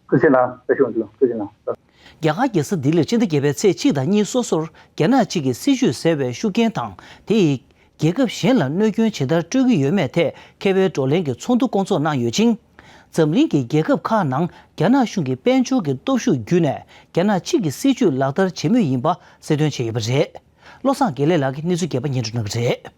ཐུགས་རྗེ་གནང་། བཀའ་ཤོག་འདི་ལ་ཐུགས་རྗེ་གནང་། རྒྱ་གར་རྒྱལ་ས་ལྡི་ལིར་སྤྱི་ཟླ་བརྒྱད་པའི་ཚེས་གཅིག་དང་གཉིས་སོ་སོར་རྒྱ་ནག་གཅིག་གི་སྲིད་བྱུས་ཟེར་བའི་ཤུགས་རྐྱེན་དང་། དེ་ཡིས་རྒྱལ་ཁབ་གཞན་ལ་གནོད་སྐྱོན་ཇི་ལྟར་སྤྲོད་ཀྱི་ཡོད་མེད་ཐད་མཁས་པའི་བགྲོ་གླེང་གི་ཚོགས་འདུ་བསྐོང་ཚོགས་གནང་ཡོད་ཅིང་། འཛམ་གླིང་གི་རྒྱལ་ཁབ་ཁག་ནང་རྒྱ་ནག་གཞུང་གི་དཔལ་འབྱོར་གྱི་སྟོབས་ཤུགས་བརྒྱུད་ནས་རྒྱ་ནག་གཅིག་གི་སྲིད་བྱུས་ལག་བསྟར་བྱེད་མུས་ཡིན་པ་གསལ་སྟོན་བྱས་ཡོད་པ་རེད། བློ་བཟང་དགེ་ལེགས་ལགས་ཀྱིས་གནས་ཚུལ་རྒྱས་པ་སྙན་སྒྲོན་གནང་གི་རེད།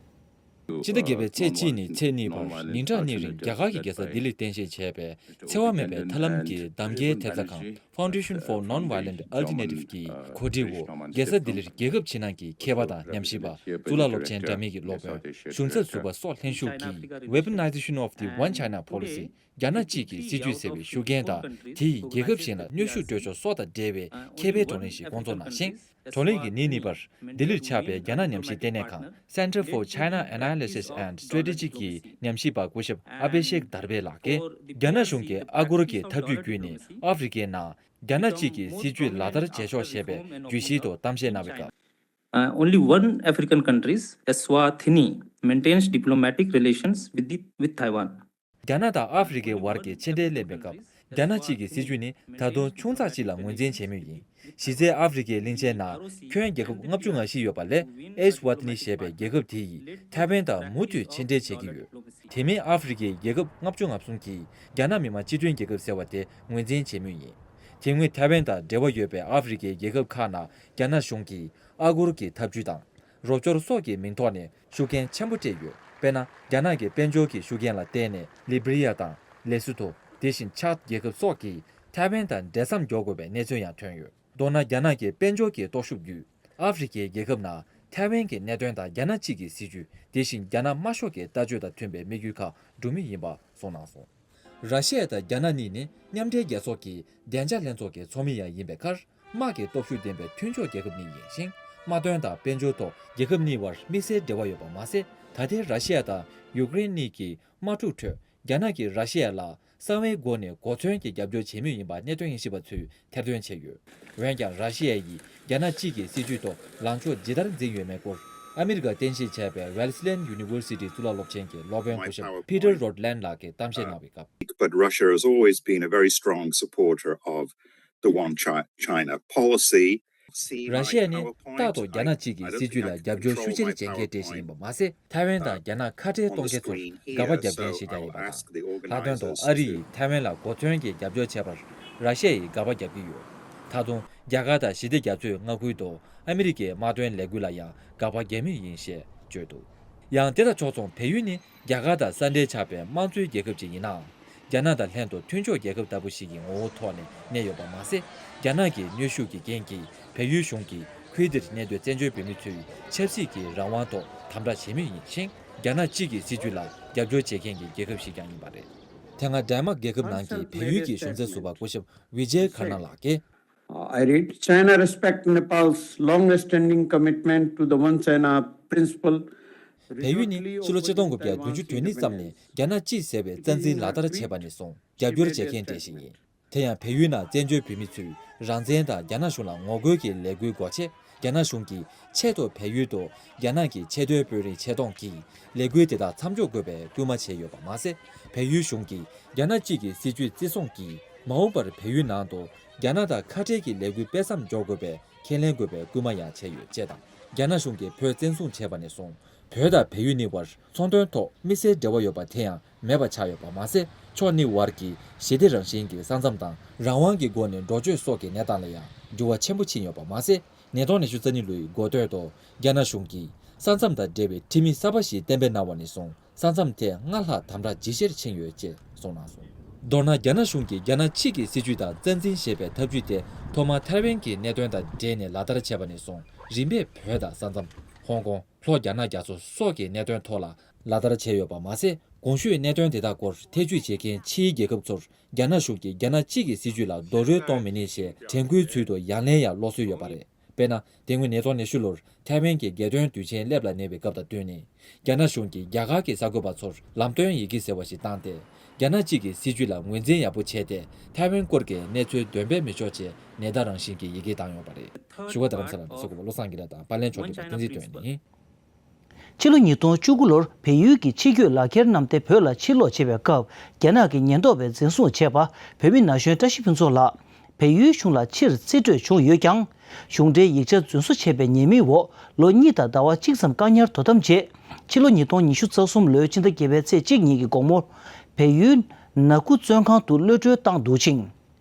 སྤྱི་ཟླ་བརྒྱད་པའི་ཚེས་གཅིག་ནས་ཚེས་གཉིས་བར་ཉིན་གྲངས་གཉིས་རིང་རྒྱ་གར་གྱི་རྒྱལ་ས་ལྡི་ལིར་རྟེན་གཞི་བྱས་པའི་འཚེ་བ་མེད་པའི་ཐབས་ལམ་གྱི་གདམ་ཀའི་ཐེབས་རྩ་ཁང་Foundation for Non-Violent Alternatives ཀྱི་གོ་སྒྲིག་འོག་རྒྱལ་ས་ལྡི་ལིར་རྒྱལ་ཁབ་ཕྱི་ནང་གི་མཁས་པ་དང་ཉམས་ཞིབ་པ། གཙུག་ལག་སློབ་ཆེན་འདྲ་མིན་གྱི་སློབ་དཔོན། གཞུང་ཚབ་ཟུར་པ་སོགས་ལྷན་ཞུགས་ཀྱིས་Weaponization of the One China Policy། རྒྱ་ནག་གཅིག་གི་སྲིད་བྱུས་ཟེར་བའི་ཤུགས་རྐྱེན་དང་། དེ་ཡིས་རྒྱལ་ཁབ་གཞན་ལ་གནོན་ཤུགས་སྤྲོད་ཕྱོགས་སོགས་དང་འབྲེལ་བའི་མཁས་པའི་བགྲོ་གླེང་ཞིག་བསྐོང་ཚོགས་གནང་ཞིང་། བགྲོ་གླེང་གི་ཉིན་གཉིས་པར་ལྡི་ལིར་ཆགས་པའི་རྒྱ་ནག་ཉམས་ཞིབ་ལྟེ་གནས་ཁང་Center for China Analysis and Strategy ཀྱི་ཉམས་ཞིབ་པ་སྐུ་ཞབས་ཨ་བྷི་ཤེག་དར་བྷེ་ལགས་ཀྱིས། རྒྱ་ནག་གཞུང་གིས་ཨ་སྒོར་གྱི་ཐབས་ཇུས་བརྒྱུད་ནས་ཨ་ཧྥེ་རི་ཁའི་ནང་རྒྱ་ནག་གཅིག་གི་སྲིད་བྱུས་ལག་བསྟར་བྱེད་ཕྱོགས་ཞེས་པའི་བརྗོད་གཞིའི་ཐོག་གཏམ་བཤད་གནང་བའི་སྐབས། Uh, only one African countries, Eswatini, maintains diplomatic relations with the, with Taiwan. རྒྱ་ནག་དང་ཨ་ཧྥེ་རི་ཁའི་བར་གྱི་ཕྱི་འབྲེལ་གླེང་བའི་སྐབས། རྒྱ་ནག་གཅིག་གི་སྲིད་བྱུས་ནི་ད་དུང་ཆུང་ཙག་ཅིག་ལ་ངོས་འཛིན་བྱེད་མུས་ཡིན། གཞི་རྩའི་ཨ་ཧྥེ་རི་ཁའི་གླིང་ཆེན་ནང་ཁྱོན་རྒྱལ་ཁབ་ལྔ་བཅུ་ང་བཞི་ཡོད་པ་ལས། ཨེ་སི་ཝ་ཏི་ནི་ཞེས་པའི་རྒྱལ་ཁབ་དེ་ཡིས་ཐའེ་ཝན་དང་མུ་མཐུད་ཕྱི་འབྲེལ་བྱེད་ཀྱི་ཡོད། དེ་མིན་ཨ་ཧྥེ་རི་ཁའི་རྒྱལ་ཁབ་ལྔ་བཅུ་ང་གསུམ་གྱིས་རྒྱ་ནག་མི་དམངས་སྤྱི་མཐུན་རྒྱལ་ཁབ་ཟེར་བ་དེ་ངོས་འཛིན་བྱེད་མུས་ཡིན། དེ་སྔོན་ཐའེ་ཝན་དང་འབྲེལ་བ་ཡོད་པའི་ཨ་ཧྥེ་རི་ཁའི་རྒྱལ་ཁབ་ཁག་ནང་རྒྱ་ནག་གཞུང་གིས་ཨ་སྒོར་གྱི་ཐབས་ཇུས་དང་། རོགས་སྐྱོར་སོགས་ཀྱི་མིང་ཐོག་ནས་ཤུགས་རྐྱེན་ཆེན་པོ་སྤྲད་ཡོད། དཔེར་ན། རྒྱ་ནག་གི་དཔལ་འབྱོར་གྱི་ཤུགས་རྐྱེན་ལ་བརྟེན་ནས་ལི་བྷི་རི་ཡ་དང་ལེ་སོ་ཐོ། དེ་བཞིན་ཆཱད་རྒྱལ་ཁབ་སོགས་ཀྱིས་ཐའེ་ཝན་དང་འབྲེལ་མཚམས་འཇོག་དགོས་པའི་གནས་ཚུལ་ཡང་ཐོན་ཡོད། མདོར་ན། རྒྱ་ནག་གི་དཔལ་འབྱོར་གྱི་སྟོབས་ཤུགས་བརྒྱུད། ཨ་ཧྥེ་རི་ཁའི་རྒྱལ་ཁབ་ནང་ཐའེ་ཝན་གྱི་གནད་དོན་དང་རྒྱ་ནག་གཅིག་གི་སྲིད་བྱུས། དེ་བཞིན་རྒྱ་ནག་དམར་ཤོག་གི་ལྟ་སྤྱོད་དང་མཐུན་པའི་དམིགས་ཡུལ་ཁག་སྒྲུབ་མུས་ཡིན་པ་གསུངས་གནང་སོང་། ར་ཤི་ཡ་དང་རྒྱ་ནག་གཉིས་ནི་མཉམ་འབྲེལ་རྒྱལ་ཚོགས་ཀྱི་བདེ་འཇགས་ལྷན་ཚོགས་ཀྱི་ཚོགས་མི་ཡང་ཡིན་པའི་ཁར། དམག་གི་སྟོབས་ཤུགས་ལྡན་པའི་མཐུན་ཕྱོགས་རྒྱལ་ཁབ་གཉིས་ཡིན་ཞིང་། དམག་དོན་དང་དཔལ་འབྱོར་ཐོག་རྒྱལ་ཁབ་གཉིས་བར་དམིགས་བསལ་འབྲེལ་བ་ཡོད་པ་མ་ཟད། ད་ལྟའི་ར་ཤི་ཡ་དང་ཡུཀ་རེན་གཉིས་ཀྱི་དམག་འཁྲུག་ཁྲོད། རྒྱ་ནག་གིས་ར་ཤི་ཡ་ལ་གསང་བའི་སྒོ་ནས་གོ་མཚོན་གྱི་རྒྱབ་སྐྱོར་བྱེད་མུས་ཡིན་པ་གནད་དོན་དབྱེ་ཞིབ་པ་ཚོས་ཐེར་འདོན་བྱས་ཡོད། འོན་ཀྱང་། ར་ཤི་ཡ་ཡིས་རྒྱ་ནག་གཅིག་གི་སྲིད་བྱུས་ཐོག་ལངས་ཕྱོགས་ཇི་ལྟར་འཛིན་ཡོད་མེད་སྐོར། ཨ་མི་རི་ཀར་རྟེན་གཞི་བྱས་པའི་Wellesley University གཙུག་ལག་སློབ་ཆེན་གྱི་སློབ་དཔོན་སྐུ་ཞབས་Peter Rotland ལགས་ཀྱིས་གཏམ་བཤད་གནང་བའི་སྐབས། But Russia has always been a very strong supporter of the One Chi- China policy. ར་ཤི་ཡ་ནི་རྟག་ཏུ་རྒྱ་ནག་གཅིག་གི་སྲིད་བྱུས་ལ་རྒྱབ་སྐྱོར་ཤུགས་ཆེར་བྱེད་མཁན་གྲས་ཤིག་ཡིན་པ་མ་ཟད། ཐའེ་ཝན་དང་རྒྱ་ནག་ཁ་བྲལ་གཏོང་མཁན་ཚོར་དགག་པ་རྒྱབ་མཁན་ཞིག་ཀྱང་ཡིན་པ་དང་། ལྷག་དོན་དུ་ཨ་རི་ཡིས་ཐའེ་ཝན་ལ་གོ་མཚོན་གྱི་རྒྱབ་སྐྱོར་བྱས་པར་ར་ཤི་ཡ་ཡིས་དགག་པ་རྒྱག་གི་ཡོད། ད་དུང་། རྒྱ་གར་དང་ཞི་བདེ་རྒྱ་མཚོའི་མངའ་ཁུལ་དུ་ཨ་མི་རི་ཀའི་དམག་དོན་ལས་འགུལ་ལ་ཡང་དགག་པ་རྒྱག་མུས་ཡིན་ཞེས་བརྗོད་འདུག་ཡང་དེ་དང་ཕྱོགས་མཚུངས་བལ་ཡུལ་ནི་རྒྱ་གར་དང་ས་འབྲེལ་ཆགས་པའི་དམངས་གཙོའི་རྒྱལ་ཁབ་ཅིག་ཡིན་ནའང་། རྒྱ་ནག་དང་ལྷན་དུ་མཐུན་ཕྱོགས་རྒྱལ་ཁབ་ལྟ་བུ་ཞིག་གི་ངོ་བོ་ཐོག་ནས་གནས་ཡོད་པ་མ་ཟད། རྒྱ་ནག་གི་གནོན་ཤུགས་ཀྱི་རྐྱེན་གྱིས་བལ་ཡུལ་གཞུང་གིས་ཁུལ་འདིར་གནས་སྡོད་བཙན་བྱོལ་བོད་མི་ཚོའི་ཆབ་སྲིད་ཀྱི་རང་དབང་ཐོག་དམ་དྲག་བྱེད་མུས་ཡིན་ཞིང་། རྒྱ་ནག་གཅིག་གི་སྲིད་བྱུས་ལ་རྒྱབ་སྐྱོར་བྱེད་མཁན་གྱི་རྒྱལ་ཁབ་ཞིག་ཀྱང་ཡིན་པ་རེད། དེ་སྔ་ཌེན་མཱག་རྒྱལ་ཁབ་ནང་གི་བལ་ཡུལ་གྱི་གཞུང་ཚབ་ཟུར་པ་སྐུ་ཞབས་ཝི་ཇེ་ཁར་ན་ལགས་ཀྱིས། Uh, I read, China respect Nepal's long-standing commitment to the One China principle. བལ་ཡུལ་ནི་ཕྱི་ལོ་ཆིག་སྟོང་དགུ་བརྒྱ་བདུན་ཅུ་དོན་གཉིས་ཙམ་ནས་རྒྱ་ནག་གཅིག་ཟེར་བའི་རྩ་འཛིན་ལག་བསྟར་བྱས་པ་ནས་བཟུང་རྒྱབ་སྐྱོར་བྱེད་མཁན་གྲས་ཤིག་ཡིན། དེ་ཡང་བལ་ཡུལ་ནང་བཙན་བྱོལ་བོད་མི་ཚོས་རང་བཙན་དང་རྒྱ་ནག་གཞུང་ལ་ངོ་རྒོལ་གྱི་ལས་འགུལ་སྒོ་ཕྱེ། རྒྱ་ནག་གཞུང་གིས་ཆེད་དུ་བལ་ཡུལ་དུ་རྒྱ་ནག་གི་ཆེས་མཐོའི་དཔོན་རིགས་ཆེད་གཏོང་གིས་ལས་འགུལ་དེ་དག་མཚམས་འཇོག་དགོས་པའི་སྐུལ་མ་བྱས་ཡོད་པ་མ་ཟད། བལ་ཡུལ་གཞུང་གིས་རྒྱ་ནག་གཅིག་གི་སྲིད་ཇུས་བརྩི་སྲུང་གིས་མ་འོངས་པར་བལ་ཡུལ་ནང་དུ་རྒྱ་ནག་དང་ཁ་བྲལ་གྱི་ལས་འགུལ་སྤེལ་མཚམས་འཇོག་དགོས་པའི་ཁས་ལེན་དགོས་པའི་སྐུལ་མ་ཡང་བྱས་ཡོད་ཅེས་དང་། རྒྱ་ནག་གཞུང་གིས་བོད་བཙན་བཟུང་བྱས་པ་ནས་བཟུང་། བོད་དང་བལ་ཡུལ་གཉིས་བར་ཚོང་དོན་ཐོག་དམིགས་བསལ་འབྲེལ་བ་ཡོད་པ་དེ་ཡང་མེད་པ་ཆགས་ཡོད་པ་མ་ཟད། ཕྱོགས་གཉིས་བར་གྱི་ཞི་བདེ་རང་བཞིན་གྱི་ས་མཚམས་དང་རང་དབང་གི་སྒོ་ནས་འགྲོ་སྐྱོད་སོགས་ཀྱི་གནས་སྟངས་ལ་ཡང་འགྱུར་བ་ཆེན་པོ་ཕྱིན་ཡོད་པ་མ་ཟད། ཉིས་སྟོང་ཉི་ཤུ་རྩ་གཉིས་ལོའི་འགོ་སྟོད་དུ་རྒྱ་ནག་གཞུང་གིས་ས་མཚམས་དང་འབྲེལ་བའི་ཁྲིམས་ཡིག་གསར་པ་ཞིག་གཏན་འབེབས་གནང་བ་ནས་བཟུང་། ས་མཚམས་ཐེངས་ལྔ་ལྷག་དམ་དྲག་ཇེ་ཆེར་ཕྱིན་ཡོད་ཅེས་གསུངས་གནང་སོང་། མདོར་ན། རྒྱ་ནག་གཞུང་གིས་རྒྱ་ནག་གཅིག་གི་སྲིད་ཇུས་དང་རྩ་འཛིན་ཞེས་པའི་ཐབས་ཇུས་དེ་ཐོག་མར་ཐའེ་ཝན་གྱི་གནད་དོན་དང་འབྲེལ་ནས་ལག་བསྟར་བྱས་པ་ནས་བཟུང་། རིམ་པས་བོད་དང་ས་མཚམས། ཧོང་ཀོང་། ལྷོ་རྒྱ་ནག་རྒྱ་མཚོ་སོགས་ཀྱི་གནད་དོན་ཐོག་ལ་ལག་བསྟར་བྱས་ཡོད་པ་མ་ཟད། གོང་ཞུས་གནད་དོན་དེ་དག་སྐོར་ཐེ་བྱུས་བྱེད་མཁན་ཕྱིའི་རྒྱལ་ཁབ་ཚོར་རྒྱ་ནག་གཞུང་གིས་རྒྱ་ནག་གཅིག་གི་སྲིད་ཇུས་ལ་རྡོག་རོལ་གཏོང་མི་ཉན་ཞེས་དྲན་སྐུལ་ཚུལ་དུ་ཡང་ལན་ཡང་སློག་སྲོལ་ཡོད་པ་རེད། དཔེར་ན། དེ་སྔོན་ཉིས་སྟོང་ཉི་ཤུ་ལོར་ཐའེ་ཝན་གྱི་རྒྱལ་དོན་དུས་ཆེན་སླེབས་ལ་ཉེ་བའི་སྐབས་དང་བསྟུན་ནས། རྒྱ་ནག་གཞུང་གིས་རྒྱ་གར་གྱི་གསར་འགོད་པ་ཚོར་ལམ་སྟོན་ཡི་གེ་ཟེར་བ་ཞིག་བཏང་སྟེ། རྒྱ་ནག་གཅིག་གི་སྲིད་ཇུས་ལ་ངོས་འཛིན་ཡག་པོ་བྱས་ཏེ། ཐའེ་ཝན་སྐོར་གྱི་གནས་ཚུལ་འདོན་སྤེལ་མི་ཆོག་ཅེས་ནན་ཏན་རང་བཞིན་གྱི་ཡི་གེ་བཏང་ཡོད་པ་རེད། བཞུགས་སྒར་རྡ་རམ་ས་ལ་ནས་གསར་འགོད་པ་བློ་བཟང་དགེ་ལེགས་དང་པར་ལེན་ཕྱོགས་སྒྲིག་པ་བསྟན་འཛིན་དོན་གཉིས། ཕྱི་ལོ་ཉིས་སྟོང་བཅུ་དགུ་ལོར་བལ་ཡུལ་གྱི་ཕྱི་སྐྱོད་ལག་ཁྱེར་བསྣམས་ཏེ་བོད་ལ་ཕྱིར་ལོག་བྱེད་པའི་སྐབས། རྒྱ་ནག་གི་ཉེན་རྟོག་པས་འཛིན་བཟུང་བྱས་པ། བོད་མི་ན་གཞོན་བཀྲ་ཤིས་ཕུན་ཚོགས་ལགས་བལ་ཡུལ་གཞུང་ལ་ཕྱིར་རྩིས་སྤྲོད་བྱུང་ཡོད་ཀྱང་། གཞུང་འབྲེལ་ཡིག་ཆ་རྫུན་བཟོ་བྱས་པའི་ཉེས་དམིགས་འོག་ལོ་གཉིས་དང་ཟླ་བ་གཅིག་ཙམ་བཀག་ཉར་དོ་དམ་རྗེས། ཕྱི་ལོ་ཉིས་སྟོང་ཉི་ཤུ་རྩ་གསུམ་ལོའི་ཕྱི་ཟླ་བརྒྱད་པའི་ཚེས་གཅིག་ཉིན་གྱི་དགོང་མོར། བལ་ཡུལ་ནཱ་ཁུ་བཙོན་ཁང་དུ་གློད་གྲོལ་བཏང་འདུག་ཅིང་།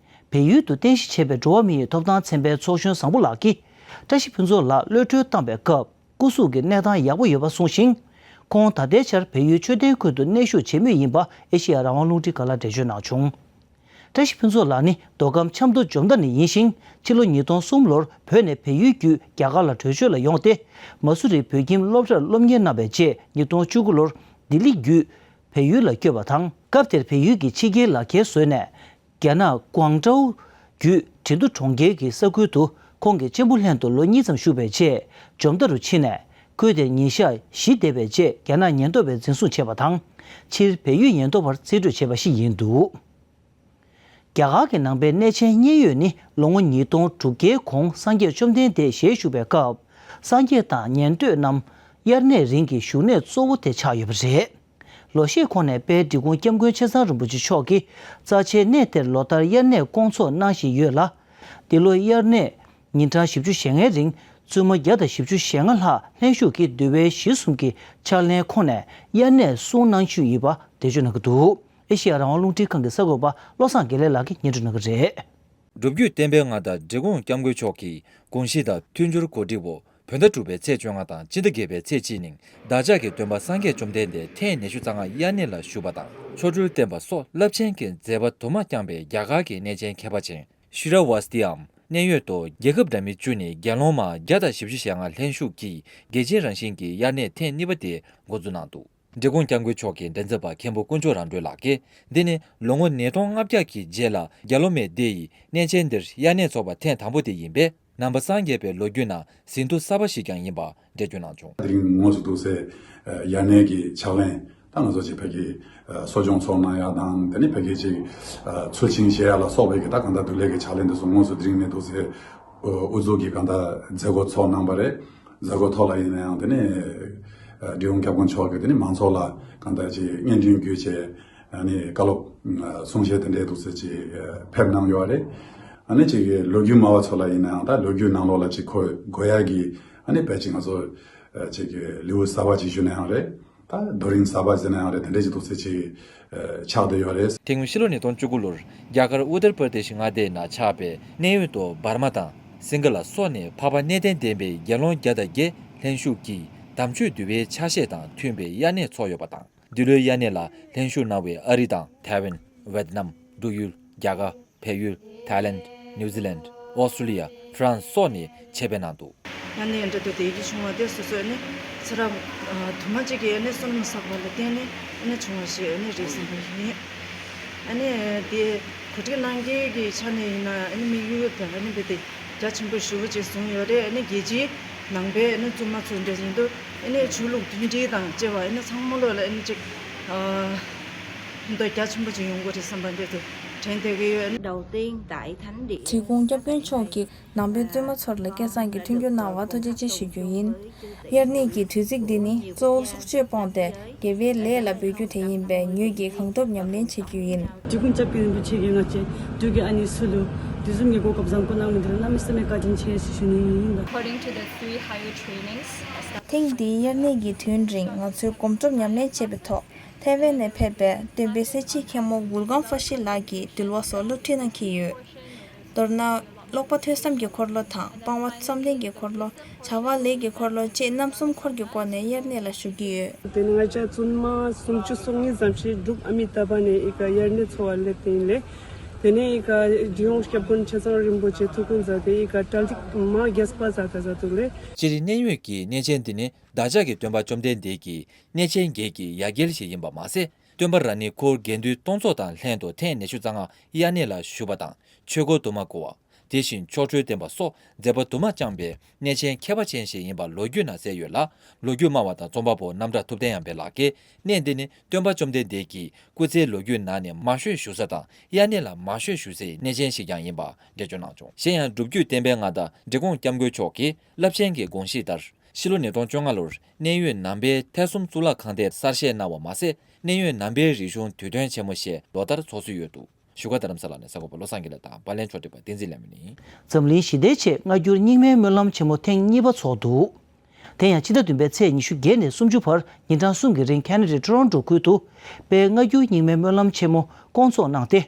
བལ་ཡུལ་དུ་རྟེན་གཞི་བྱས་པའི་འགྲོ་བ་མིའི་ཐོབ་ཐང་ཚན་པའི་ཚོགས་གཞོན་བཟང་པོ་ལགས་ཀྱིས། བཀྲ་ཤིས་ཕུན་ཚོགས་ལགས་གློད་གྲོལ་བཏང་པའི་སྐབས། སྐུ་གཟུགས་ཀྱི་གནས་སྟངས་ཡག་པོ་ཡོད་པ་གསུངས་ཤིང་། ཁོང་ད་ལྟའི་ཆར་བལ་ཡུལ་མཆོད་རྟེན་ཁུལ་དུ་གནས་བཞུགས་བྱེད་མུས་ཡིན་པ་ཨེ་ཤེ་ཡ་རང་དབང་རླུང་འཕྲིན་ཁང་ལ་འགྲེལ་བརྗོད་གནང་བྱུང་། བཀྲ་ཤིས་ཕུན་ཚོགས་ལགས་ནི་མདོ་ཁམས་ཆབ་མདོ་འཇོ་མདའ་ནས་ཡིན་ཞིང་། ཕྱི་ལོ་ཉིས་སྟོང་གསུམ་ལོར་བོད་ནས་བལ་ཡུལ་བརྒྱུད་རྒྱ་གར་ལ་བྲོས་བྱོལ་ལ་ཡོང་སྟེ། མ་སུ་རི་བོད་ཁྱིམ་སློབ་གྲྭར་སློབ་གཉེར་གནང་བའི་རྗེས། ཉིས་སྟོང་བཅུ་དགུ་ལོར་ལྡི་ལི་བརྒྱུད་བལ་ཡུལ་ལ་བསྐྱོད་པ་དང་། སྐབས་དེར་བལ་ཡུལ་གྱི་ཕྱི་རྒྱལ་ལག་འཁྱེར་བཟོས་ནས། རྒྱ་ནག་ཀུང་ཀྲའོ་བརྒྱུད་ཁྲིན་ཏུ་གྲོང་ཁྱེར་གྱི་ས་ཁུལ་དུ་ཁོང་གི་གཅེན་པོ་ལྷན་དུ་ལོ་གཉིས་ཙམ་བཞུགས་པའི་རྗེས། འཇོ་མདའ་རུ་ཕྱིན་ནས། ཁུལ་དེར་ཉིན་ཞག་བཞི་བསྡད་པའི་རྗེས། རྒྱ་ནག་ཉེན་རྟོག་པས་འཛིན་བཟུང་བྱས་པ་དང་། ཕྱིར་བལ་ཡུལ་ཉེན་རྟོག་པར་རྩིས་སྤྲོད་བྱས་པ་ཞིག་ཡིན་འདུག་རྒྱ་གར་གྱི་ནང་པའི་གནས་ཆེན་མཉན་ཡོད་ནི་ལོ་ངོ་ཉིས་སྟོང་དྲུག་བརྒྱའི་གོང་སངས་རྒྱས་བཅོམ་ལྡན་འདས་ཞལ་བཞུགས་པའི་སྐབས། སངས་རྒྱས་དང་ཉན་ཐོས་རྣམས་དབྱར་གནས་རིང་གི་བཞུགས་གནས་གཙོ་བོ་དེ་ཆགས་ཡོད་པ་རེད། ལོ་ཤས་གོང་ནས་དཔལ་འབྲི་གུང་སྐྱབས་མགོན་ཆེ་ཚང་རིན་པོ་ཆེ་མཆོག་གིས་རྩ་ཆེའི་གནས་དེར་ལོ་ལྟར་དབྱར་གནས་སྐོང་ཚོགས་གནང་བཞིན་ཡོད་ལ། འདི་ལོ་དབྱར་གནས་ཉིན་གྲངས་བཞི་བཅུ་ཞེ་ལྔའི་རིང་བཙུན་མ་བརྒྱ་དང་བཞི་བཅུ་ཞེ་ལྔ་ལྷག་ལྷན་ཞུགས་ཀྱིས་འདུལ་བའི་གཞི་གསུམ་གྱི་ཕྱག་ལེན་ཁོངས་ནས་དབྱར་གནས་སྲུང་གནང་རྒྱུ་ཡིན་པ་འགྲེལ་བརྗོད་གནང་གི་འདུག་ཨེ་ཤེ་ཡ་རང་དབང་རླུང་འཕྲིན་ཁང་གི་གསར་འགོད་པ་བློ་བཟང་དགེ་ལེགས་ལགས་ཀྱིས་སྙན་སྒྲོན་གནང་གི་རེད། སྒྲུབ་བརྒྱུད་བསྟན་པའི་མངའ་བདག་འབྲི་གུང་སྐྱབས་མགོན་མཆོག་གིས་དགོངས་གཞི་དང་མཐུན་སྦྱོར་གོ་སྒྲིག་འོག་བོད་ཟླ་དྲུག་པའི་ཚེས་བཅོ་ལྔ་དང་སྤྱི་ཟླ་བརྒྱད་པའི་ཚེས་གཅིག་ཉིན་བདག་ཅག་གི་སྟོན་པ་སངས་རྒྱས་བཅོམ་ལྡན་འདས་ཐེངས་ཉི་ཤུ་རྩ་ལྔ་དབྱར་གནས་ལ་བཞུགས་པ་དང་། ཆོ་འཕྲུལ་བསྟན་པ་སོགས་རླབས་ཆེན་གྱི་མཛད་པ་དུ་མ་བསྐྱངས་པའི་རྒྱ་གར་གྱི་གནས་ཆེན་མཁས་པ་ཆེན་ཤི་ར་ཝ་སྟི་ཡའམ་གནས་ཡུལ་དུ་རྒྱལ་ཁབ་འདྲ་མིན་བཅུ་ནས་རྒྱལ་ཡོངས་མི་བརྒྱ་དང་བཞི་བཅུ་ཞེ་ལྔ་ལྷན་ཞུགས་ཀྱིས་རྒྱལ་ཆེན་རང་བཞིན་གྱི་དབྱར་གནས་ཐེངས་གཉིས་པ་དེ་འགོ་འཛུགས་གནང་འདུག་འབྲི་གུང་སྐྱབས་མགོན་མཆོག་གི་མགྲིན་ཚབ་པ་མཁན་པོ་དཀོན་མཆོག་རང་གྲོལ་ལགས་ཀྱིས། འདི་ནི་ལོ་ངོ་ཉིས་སྟོང་ལྔ་བརྒྱ་གི་རྗེས་ལ་རྒྱ་ལོ་མེ་སྡེ་ཡི་གནས་ཆེན་འདིར་དབྱར་གནས་འཚོགས་པ་ཐེངས་དང་པོ་དེ་ཡིན་པས། ནང་པ་སངས་རྒྱས་པའི་ལོ་རྒྱུས་ནང་ཟིན་ཐོ་གསར་པ་ཞིག་ཀྱང་ཡིན་པ་འགྲེལ་བརྗོད་གནང་བྱུང་། དེ་རིང་དངོས་སུ་འདུག་སའི་དབྱར་གནས་ཀྱི་ཕྱག་ལེན་ད་ང་ཚོ་ཅིག་ཕ་གི་གསོ་སྦྱོང་ཚོགས་གནང་ཡག་དང་། དེ་ནས་ཕ་གི་ཅིག་ཚུལ་ཁྲིམས་བཞེས་ཡག་ལ་སོགས་པའི་གི་ད་གང་ལྟར་འདུག་ལས་ཀྱི་ཕྱག་ལེན་དེ་ཚོ་དངོས་སུ་དེ་རིང་ནས་འདུག་སའི་ཨུ་ཚུགས་ཀྱི་གང་ལྟར་མཛད་སྒོ་ཚོགས་གནང་པ་རེད། མཛད་སྒོ་ཐོག་ལ་ཡིན་ན་ཡང་དེ་ནས་འབྲི་གུང་སྐྱབས་མགོན་མཆོག་གིས་དེ་ནས་མང་ཚོགས་ལ་གང་ལྟར་ཅིག་སྙན་སྒྲོན་བརྒྱུད་བྱས། ཨ་ནི་བཀའ་སློབ་གསུང་བཤད་དེ་འདྲའི་འདུག་སེ་ཅིག་ཕེབས་གནང་ཡོད་རེད། ཨ་ནི་ཅིག་ལོ་རྒྱུས་སྨྲ་བ་ཚོ་ལ་ཡིན་ན་ཡང་ད་ལོ་རྒྱུས་ནང་ལོགས་ལ་ཅིག་གོ་དགོས་ཡག་གི་ཨ་ནི་དཔེ་ཅིག་ང་ཚོ་ཅིག་ལེའུ་གསར་པ་ཅིག་ཞུ་ན་ཡང་རེད། ད་རྡོ་རིང་གསར་པ་ཟེར་ན་ཡང་རེད། དེ་འདྲའི་ཅིག་འདུག་སེ་ཅིག་ཆགས་བསྡད་ཡོད་རེད། དེ་སྔོན་ཕྱི་ལོ་ཉིས་སྟོང་བཅུ་དགུ་ལོར་རྒྱ་གར་ཨུ་ཏར་པར་དེ་ཤི་མངའ་སྡེ་ནང་ཆགས་པའི་གནས་ཡུལ་དུ་འབར་མ་དང་སིང་ག་ལ་སོགས་ནས་འཕགས་པ་གནས་བརྟན་ལྡན་པའི་དགེ་སློང་བརྒྱ་དང་བརྒྱད་ལྷན་ཞུགས་ཀྱིས་དམ་ཆོས་འདུལ་བའི་ཕྱག་བཞེས་དང་མཐུན་པའི་དབྱར་གནས་འཚོགས་ཡོད་པ་དང་། འདི་ལོའི་དབྱར་གནས་ལ་ལྷན་ཞུགས་གནང་བའི་ཨ་རི་དང་ཐའེ་ཝན། ཝེ་ཏི་ནམ། འབྲུག་ཡུལ། རྒྱ་གར། བལ་ཡུལ། ཐའི་ལེནྜ། ནིའུ་ཛི་ལེནྜ། ཨོ་སི་ཀྲོ་ལི་ཡ། ཧྥ་རན་སི་སོགས་ནས་ཆེད་ཕེབས་གནང་འདུག་དབྱར་གནས་འདྲ་དུ་དེ་རྒྱུ་བྱུང་བ་དེ་སོ་སོའི་ནི་ཚེ་རབས་དུ་མ་གཅིག་གི་ནི་བསོད་ནམས་བསགས་པ་ལ་བརྟེན་ནས་ནི་བྱུང་བ་ཞིག་ནི་རེད་བསམ་པ་ཡིན། ཨ་ནི་དེ་གོ་སྒྲིག་གནང་མཁན་གྱི་ཆ་ནས་ཡིན་ན་ཨ་ནི་དམིགས་ཡུལ་དང་ཨ་ནི་དེ་དེ་རྒྱ་ཆེན་པོ་ཞེ་པོ་ཅིག་བཟུང་ཡོད་རེད། ཨ་ནི་རྒྱལ་སྤྱིའི་ནང་པའི་ཨ་ནི་བཙུན་མ་ཚོ་འདྲ་བཞིན་དུ་ཨ་ནི་ཆོས་ལུགས་མཐུན་སྒྲིལ་དང་བཅས་པ་ཨ་ནི་ཚང་མ་ལོག་ལ་ཨ་ནི་ཅིག་ཕན་ཐོགས་རྒྱ་ཆེན་པོ་ཅིག་ཡོང་གི་རེད་བསམ་པ་འདི་ཚོ་ Đầu tiên tại Thánh Địa. དེ་གོང་སྐྱབས་མགོན་མཆོག་གིས་ནང་པའི་བཙུན་མ་ཚོར་ལ་སྐལ་བཟང་གི་མཐུན་འགྱུར་གནང་བར་ཐུགས་རྗེ་ཆེ་ཞུ་རྒྱུ་ཡིན། དབྱར་གནས་ཀྱི་དུས་ཚིགས་འདི་ནི་གཙོ་བོ་སྲོག་གཅོད་སྤངས་ཏེ་དགེ་བའི་ལས་ལ་འབད་རྒྱུ་དེ་ཡིན་པས་ངོས་ཀྱིས་གང་ཐུབ་ཉམས་ལེན་བྱེད་རྒྱུ་ཡིན། འབྲི་གུང་སྐྱབས་མགོན་རིན་པོ་ཆེ་གིས་ང་ཚོ་དུས་ཀྱི་ཨ་ནི་སུ་ལུ་དུས་གསུམ་གྱི་གོ་སྐབས་བཟང་པོ་གནང་མི་འདི་ལ་གནམ་མེད་ས་མེད་བཀའ་དྲིན་ཆེ་ཞེས་ཞུ་ནི་ཡིན་ལ། According to the three higher trainings, ཐེངས་འདིའི་དབྱར་གནས་ཀྱི་དུས་ཡུན་རིང་ང་ཚོས་སྒོམ་སྒྲུབ་ཉམས་ལེན་བྱས་པའི་ཐོག་ཐའེ་ཝན་ནས་ཕེབས་པའི་སྟོན་པའི་གསལ་བྱེད་མཁན་མོ་གུར་གང་ཧྥ་ཤི་ལགས་ཀྱིས་འདུལ་བ་སོགས་སློབ་ཁྲིད་གནང་གི་ཡོད། མདོར་ན། ཀློག་པ་ཐོས་བསམ་གྱི་འཁོར་ལོ་དང་སྤང་བ་བསམ་གཏན་གྱི་འཁོར་ལོ། བྱ་བ་ལས་ཀྱི་འཁོར་ལོ་བཅས་རྣམ་གསུམ་འཁོར་གྱི་སྒོ་ནས་དབྱར་གནས་ལ་ཞུགས་ཀྱི་ཡོད། དེ་ནས་ང་ཅག་བཙུན་མ་སུམ་ཅུ་སོ་གཉིས་ཙམ་ཞིག་འབྲུག་ཨ་མི་ཏཱ་པ་ནས་ཨི་ཀ་དབྱར་གནས་འཚོགས་པར་སླེབས་ཏེ་ཡིན་ལེ། དེ་ནས་ཨི་ཀ་འབྲི་གུང་སྐྱབས་མགོན་ཆེ་ཚང་རིན་པོ་ཆེ་ཐུགས་སྐུ་མཛད་དེ་ཨི་ཀ་གྲ་སྒྲིག་མ་རྒྱས་པ་མཛད་དེ་མཛད་འདུག་ལེ། སྤྱིར་གནས་ཡུལ་གྱི་གནས་ཆེན་འདི་ནི་བདག་ཅག་གི་སྟོན་པ་བཅོམ་ལྡན་འདས་ཀྱི་གནས་ཆེན་བརྒྱད་ཀྱི་ཡ་གྱལ་ཞིག་ཡིན་པ་མ་ཟད། སྟོན་པ་རང་ཉིད་འཁོར་དགེ་འདུན་སྟོང་ཚོ་དང་ལྷན་དུ་ཐེངས་ཉི་ཤུ་རྩ་ལྔ་དབྱར་གནས་ལ་བཞུགས་པ་དང་ཆོས་འཁོར་དུ་མ་བསྐོར་བ། དེ་བཞིན་ཆོ་འཕྲུལ་བསྟན་པ་སོགས་མཛད་པ་དུ་མ་བསྐྱངས་པའི་གནས་ཆེན་ཁྱད་པར་ཅན་ཞིག་ཡིན་པ་ལོ་རྒྱུས་ནང་གསལ་ཡོད་ལ། ལོ་རྒྱུས་སྨྲ་བ་དང་རྩོམ་པ་པོ་རྣམ་གྲྭ་ཐུབ་བསྟན་དབྱངས་དཔལ་ལགས་ཀྱིས་གནས་འདི་ནི་སྟོན་པ་བཅོམ་ལྡན་འདས་ཀྱི་སྐུ་ཚེའི་ལོ་རྒྱུས་ནང་ནས་མང་ཤོས་བཞུགས་ས་དང་དབྱར་གནས་ལ་མང་ཤོས་བཞུགས་སའི་གནས་ཆེན་ཞིག་ཀྱང་ཡིན་པ་འགྲེལ་བརྗོད་གནང་བྱུང་། གཞན་ཡང་སྒྲུབ་བརྒྱུད་བསྟན་པའི་མངའ་བདག་འབྲི་གུང་སྐྱབས་མགོན་མཆོག་གིས་རླབས་ཆེན་གྱི་དགོངས་གཞི་ལྟར། ཕྱི་ལོ་ཉིས་སྟོང་བཅོ་ལྔ་ལོར་གནས་ཡུལ་ནང་པའི་ཐེག་གསུམ་གཙུག་ལག་ཁང་དེ་གསར་བཞེངས་གནང་བ་མ་ཟད། གནས་ཡུལ་ནང་པའི་རིག་གཞུང་དུས་སྟོན་ཆེན་མོ་ཞེས་ལོ་ལྟར་འཚོགས་སྲོལ་ཡོད་འདུག། བཞུགས་སྒར་རྡ་རམ་ས་ལ་ནས་གསར་འགོད་པ་བློ་བཟང་དགེ་ལེགས་དང་པར་ལེན་ཕྱོགས་སྒྲིག་པ་བསྟན་འཛིན་ལྷ་མོ་ནས། འཛམ་གླིང་ཞི་བདེའི་ཆེད་སྔ་འགྱུར་རྙིང་མའི་སྨོན་ལམ་ཆེན་མོ་ཐེངས་གཉིས་པ་འཚོགས་འདུག། དེ་ཡང་ཕྱི་ཟླ་བདུན་པའི་ཚེས་ཉི་ཤུ་བརྒྱད་ནས་སུམ་ཅུ་བར་ཉིན་གྲངས་གསུམ་གྱི་རིང་ཁེ་ན་ཌའི་ཊོ་རོན་ཊོ་ཁུལ་དུ་དཔལ་སྔ་འགྱུར་རྙིང་མའི་སྨོན་ལམ་ཆེན་མོ་བསྐོང་ཚོགས་གནང་སྟེ།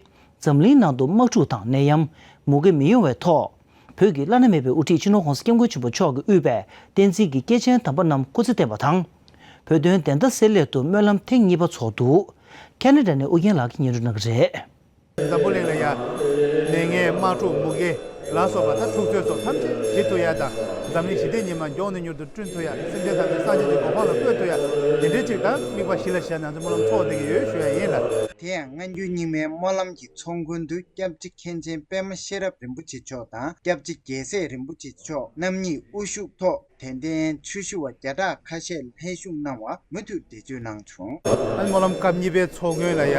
འཛམ་གླིང་ནང་དུ་དམག་འཁྲུག་དང་ནད་ཡམས། མུ་གེ་མི་ཡོང་བའི་ཐོག་བོད་ཀྱི་བླ་ན་མེད་པའི་དབུ་ཁྲིད་སྤྱི་ནོར་༸གོང་ས་༸སྐྱབས་མགོན་ཆེན་པོ་མཆོག་གིས་དབུས་པའི་བསྟན་འཛིན་གྱི་སྐྱེས་ཆེན་དམ་པ་རྣམས་སྐུ་ཚེ་བརྟན་པ་དང་། བོད་དོན་བདེན་མཐའ་གསལ་སླད་དུ་སྨོན་ལམ་ཐེངས་གཉིས་པ་འཚོགས་འདུག། ཁེ་ན་ཌ་ནས་ཨུ་རྒྱན་ལགས་ཀྱིས་སྙན་སྒྲོན་གནང་གི་རེད། འཛམ་བུ་གླིང་ལ་ཡ། ནད་ངན་དམག་འཁྲུག་མུ་གེ་ལ་སོགས་པ་དང་འཁྲུག་རྩོད་སོགས་ཐམས་ཅད་ཞི་ཐུབ་ཡ་དང་། འཛམ་གླིང་ཞི་བདེ་ཉི་མ་མགྱོགས་ནས་མྱུར་དུ་བསྐྲུན་ཐུབ་ཡ། སེམས་ཅན་ཐམས་ཅད་སངས་རྒྱས་ཀྱི་གོ་འཕང་ལ་བཀོད་ཐུབ་ཡ། དེ་འདྲའི་ཅིག་དང་དམིགས་པ་གཞི་ལ་བཞག་ནས་ང་ཚོ་སྨོན་ལམ་འཚོགས་བསྡད་ཀྱི་ཡོད་ཞུ་ཡ་ཡིན་ལ། དེ་ཡང་སྔ་འགྱུར་རྙིང་མའི་སྨོན་ལམ་གྱི་ཚོགས་མགོན་དུ་སྐྱབས་རྗེ་མཁན་ཆེན་པད་མ་ཤེས་རབ་རིན་པོ་ཆེ་མཆོག་དང་སྐྱབས་རྗེ་རྒྱལ་སྲས་རིན་པོ་ཆེ་མཆོག་རྣམ་གཉིས་དབུ་བཞུགས་ཐོག་དད་ལྡན་ཆོས་ཞུ་བ་བརྒྱ་ཕྲག་ཁ་ཤས་ལྷན་ཞུགས་གནང་བར་མུ་མཐུད་འགྲེལ་བརྗོད་གནང་བྱུང་། ཨ་ནི་སྨོན་ལམ་སྐབས་གཉིས་པའི་ཚོགས་མགོན་ལ་ཡ།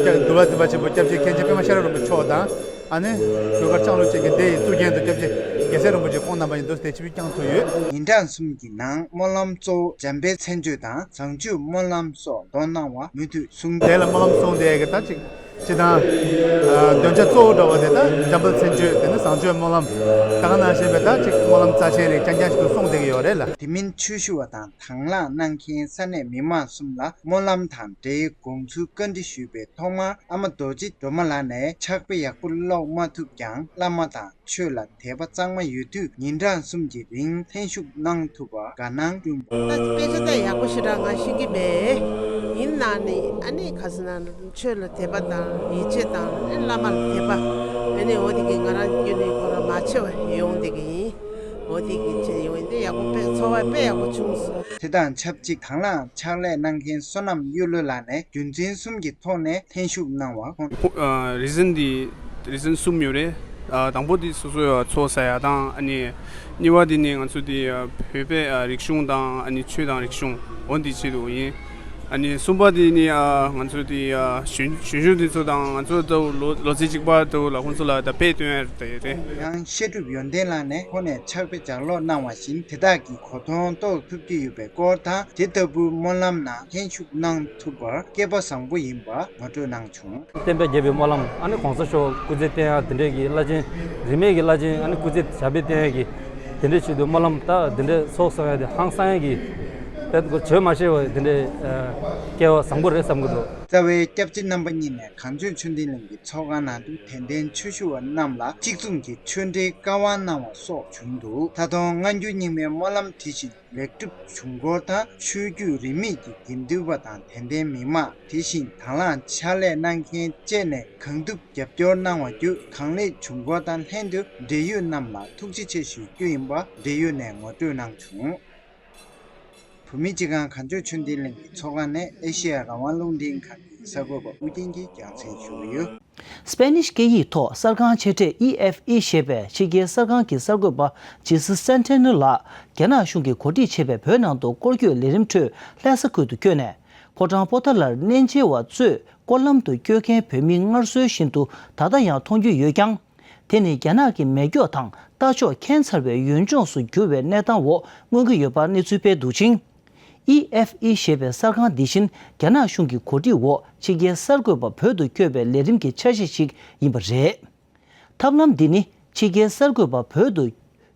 སྐྱབས་འདུལ་བ་འཛིན་པ་ཆེན་པོ་སྐྱབས་རྗེ་མཁན་ཆེན་པད་མ་ཤེས་རབ་རིན་པོ་མཆོག་དང་། ཨ་ནི་གུར་དཀར་ལྕང་ལོ་བཅས་ཀྱི་སྡེ་ཡི་གཙུག་རྒྱན་དུ་སྐྱབས་རྗེ་རྒྱལ་སྲས་རིན་པོ་ཆེ་ཁོང་རྣམ་པ་ཡིན་འདུག་སྟེ་ཆིབས་བསྒྱུར་བསྐྱངས་ཐུབ་ཡོད། ཉིན་གྲངས་གསུམ་གྱི་ནང་སྨོན་ལམ་གཙོ་བོ་འཇམ་དཔལ་མཚན་བརྗོད་དང་བཟང་སྤྱོད་སྨོན་ལམ་སོགས་འདོན་གནང་བ་མུ་མཐུད་གསུངས། དེ་ལ་སྨོན་ལམ་གསུངས་དེ་གི་ད་ཅིག་སྤྱི་དང་། ཨ། འདོན་ཆ་གཙོ་བོ་འདྲ་བ་དེ་ད་འཇམ་དཔལ་མཚན་བརྗོད་དེ་ནི་བཟང་སྤྱོད་སྨོན་ལམ། ད་ག་ནང་བཞིན་པའི་ད་ཅིག་སྨོན་ལམ་རྩ་ཆེན་རེ་རྐྱང་རྐྱང་ཞིག་ཏུ་གསུངས་བསྡད་ཀྱི་ཡོད་རེད་ལ། དེ་མིན་ཆོས་ཞུ་བ་དང་དང་བླངས་གནང་མཁན་ས་གནས་མི་མང་གསུམ་ལ་སྨོན་ལམ་དང་འབྲེལ་དགོངས་ཚུལ་བཀའ་འདྲི་ཞུས་པའི་ཐོག་མར་ཨ་མ་རྡོ་རྗེ་སྒྲོལ་མ་ལགས་ནས་ཕྱག་དཔེ་ཡག་པོ་ཀློག་མ་ཐུབ་ཀྱང་བླ་མ་དང་ཆོས་ལ་དད་པ་གཙང་མ་ཡོད་དུས་ཉིན་གྲངས་གསུམ་གྱི་རིང་ལྷན་ཞུགས་གནང་ཐུབ་པར་དགའ་སྣང་བསྐྲུན་པ། ད་དཔེ་ཆ་ད་ཡག་པོ་ཞེ་དྲག་ང་ཤེས་ཀྱི་མེད། ཡིན་ན་ནི་ཨ་ནི་ག་ཟེར་ན་ཆོས་ལ་དད་པ་དང་ཡིད་ཆེས་དང་ཨ་ནི་བླ་མ་ལ་དད་པ། ཨ་ནི་འོ་དེ་གིས་ང་རང་ཁྱོན་ནས་ཁོ་རང་མ་ཆེ་བ་ཡོང་བསྡད་ཀྱི་ཡིན། འོ་དེ་གིས་བྱས་ཡོང་ཡིན་ཏེ་ཡག་པོ་དཔེ་ཚོར་བ་དཔེ་ཡག་པོ་བྱུང་སོང་། དེ་དང་ཆབས་ཅིག་དང་བླངས་ཕྱག་ལས་གནང་མཁན་བསོད་ནམས་གཡུ་ལོ་ལགས་ནས་རྒྱུ་མཚན་གསུམ་གྱི་ཐོག་ནས་ལྷན་ཞུགས་གནང་བ་ཁོང་། ཁོ་ཨ་རི་ཟན་འདི་རི་ཟན་གསུམ་ཡོད་རེད། ཨ་དང་པོ་འདི་སོ་སོའི་ཚོགས་ཟ་ཡ་དང་ཨ་ནི་གཉིས་པ་འདི་ནི་ང་ཚོ་འདི་ཨ་བོད་པའི་ཨ་རིག་གཞུང་དང་ཨ་ནི་ཆོས་དང་རིག་གཞུང་འོ་འདི་ཆེད་དུ་ཡིན། ཨ་ནི་གསུམ་པ་འདི་ནི་ཨ་ང་ཚོ་འདི་ཨ་གཞོན་གཞོན་གཞོན་འདི་ཚོ་དང་ང་ཚོ་ལྟ་བུ་ལོ་ལོ་ཚད་གཅིག་པ་ལྟ་བུ་ལ་ཁོང་ཚོ་ལ་ད་དཔེ་སྟོན་ཡ་རེད་ཡོད་རེད། ཡང་བཤད་སྒྲུབ་ཡོན་ཏན་ལགས་ནས་ཁོང་ནས་ཕྱག་དཔེ་ལྗགས་ཀློག་གནང་བ་བཞིན་དེ་དག་གི་གོ་མཐོང་རྟོགས་ཐུབ་ཀྱི་ཡོད་པའི་སྐོར་དང་དེ་ལྟ་བུའི་སྨོན་ལམ་ནང་ལྷན་ཞུགས་གནང་ཐུབ་པར་སྐལ་པ་བཟང་པོ་ཡིན་པ་ངོ་སྤྲོད་གནང་བྱུང་། བསྟན་པའི་རྒྱལ་པོའི་སྨོན་ལམ་ཨ་ནི་གོང་ས་མཆོག་སྐུ་ཚེ་བརྟན་ཡག་དེ་འདྲས་ཀྱི་བླ་ཆེན་རིས་མེད་ཀྱི་བླ་ཆེན་ཨ་ནི་སྐུ་ཚེ་ཞབས་པད་བརྟན་ཡག་གི་དེ་འདྲས་ཆེད་དུ་སྨོན་ལམ་ད་དེ་འདྲས་ཚོགས་གསོག་ཡག་དེ་ཧང་སང་ཡག་གི་དཔེ་བརྗོད་མ་ཤེས་པ་དེ་འདྲས་སྐལ་བ་བཟང་པོ་རེད་བསམ་གྱི་འདུག། རྩ་བའི་སྐྱབས་རྗེ་རྣམ་པ་གཉིས་ནས་གངས་ལྗོངས་ཆོས་ལྡན་གླིང་གི་ཚོགས་ཁང་ནང་དུ་དད་ལྡན་ཆོས་ཞུ་བ་རྣམས་ལ་གཅིག་མཚུངས་ཀྱི་ཆོས་འབྲེལ་བཀའ་དབང་གནང་བ་སོགས་བྱུང་འདུག། ད་དུང་སྔ་འགྱུར་རྙིང་མའི་སྨོན་ལམ་དེ་བཞིན་ལེགས་གྲུབ་བྱུང་སྐོར་དང་ཆོས་བརྒྱུད་རིས་མེད་ཀྱི་དགེ་འདུན་པ་དང་དད་ལྡན་མི་མང་དེ་བཞིན་དང་བླངས་ཕྱག་ལས་གནང་མཁན་བཅས་ནས་གང་ཐུབ་རྒྱབ་སྐྱོར་གནང་བ་བརྒྱུད་གང་ལེགས་བྱུང་སྐོར་དང་ལྷན་དུ་འབྲེལ་ཡོད་རྣམས་ལ་ཐུགས་རྗེ་ཆེ་ཞུ་རྒྱུ་ཡིན་པ་འབྲེལ་ཡོད་ནས་ངོ་སྤྲོད་གནང་བྱུང་། བོད་མིའི་སྤྱི་ཁང་གངས་ལྗོངས་ཆོས་ལྡན་གླིང་གི་ཚོགས་ཁང་ནས་ཨེ་ཤེ་ཡ་རང་དབང་རླུང་འཕྲིན་ཁང་གི་གསར་འགོད་པ་ཨུ་རྒྱན་གྱིས་རྒྱང་སྲིང་ཞུས་ཡོད། སྤེ་ནིཤ་སྐད་ཡིག་ཐོག་གསར་ཁང་ཆེ་གྲས་ཨི་ཨེཕ་ཨི་ཞེས་པའི་ཕྱི་རྒྱལ་གསར་ཁང་གི་གསར་འགོད་པ་ཇི་སི་སན་ཐེ་ནེ་ལགས་རྒྱ་ནག་གཞུང་གིས་གོ་སྒྲིག་བྱས་པའི་བོད་ནང་དུ་སྐོར་སྐྱོད་ལས་རིམ་ཁྲོད་ལྷ་ས་ཁུལ་དུ་བསྐྱོད་ནས། ཕོ་བྲང་པོ་ཏཱ་ལར་གནས་མཇལ་བ་གཙོས་སྐོར་ལམ་དུ་བསྐྱོད་མཁན་བོད་མི་སྔར་སྲོལ་བཞིན་དུ་ད་ལྟ་ཡང་མཐོང་རྒྱུ་ཡོད་ཀྱང་། དེ་ནི་རྒྱ་ནག་གི་མེ་སྒྱོགས་དང་རྟ་མཆོག་ཁྱེར་འཚར་བའི་ཡུལ་ལྗོངས་སུ་གྱུར་བའི་གནས་སྟངས་འོག་མངོན་གྱི་ཡོད་པར་གནས་ཚུལ་སྤེལ་འདུག་ཅིང་། ཨི་ཨེཕ་ཨི་ཞེས་པའི་གསར་ཁང་འདི་བཞིན་རྒྱ་ནག་གཞུང་གི་གོ་སྒྲིག་འོག་ཕྱི་རྒྱལ་གསར་འགོད་པ་བོད་དུ་བསྐྱོད་པའི་ལས་རིམ་གྱི་ཆ་ཤས་ཤིག་ཡིན་པ་རེད། ཐབས་ལམ་འདི་ནི་ཕྱི་རྒྱལ་གསར་འགོད་པ་བོད་དུ་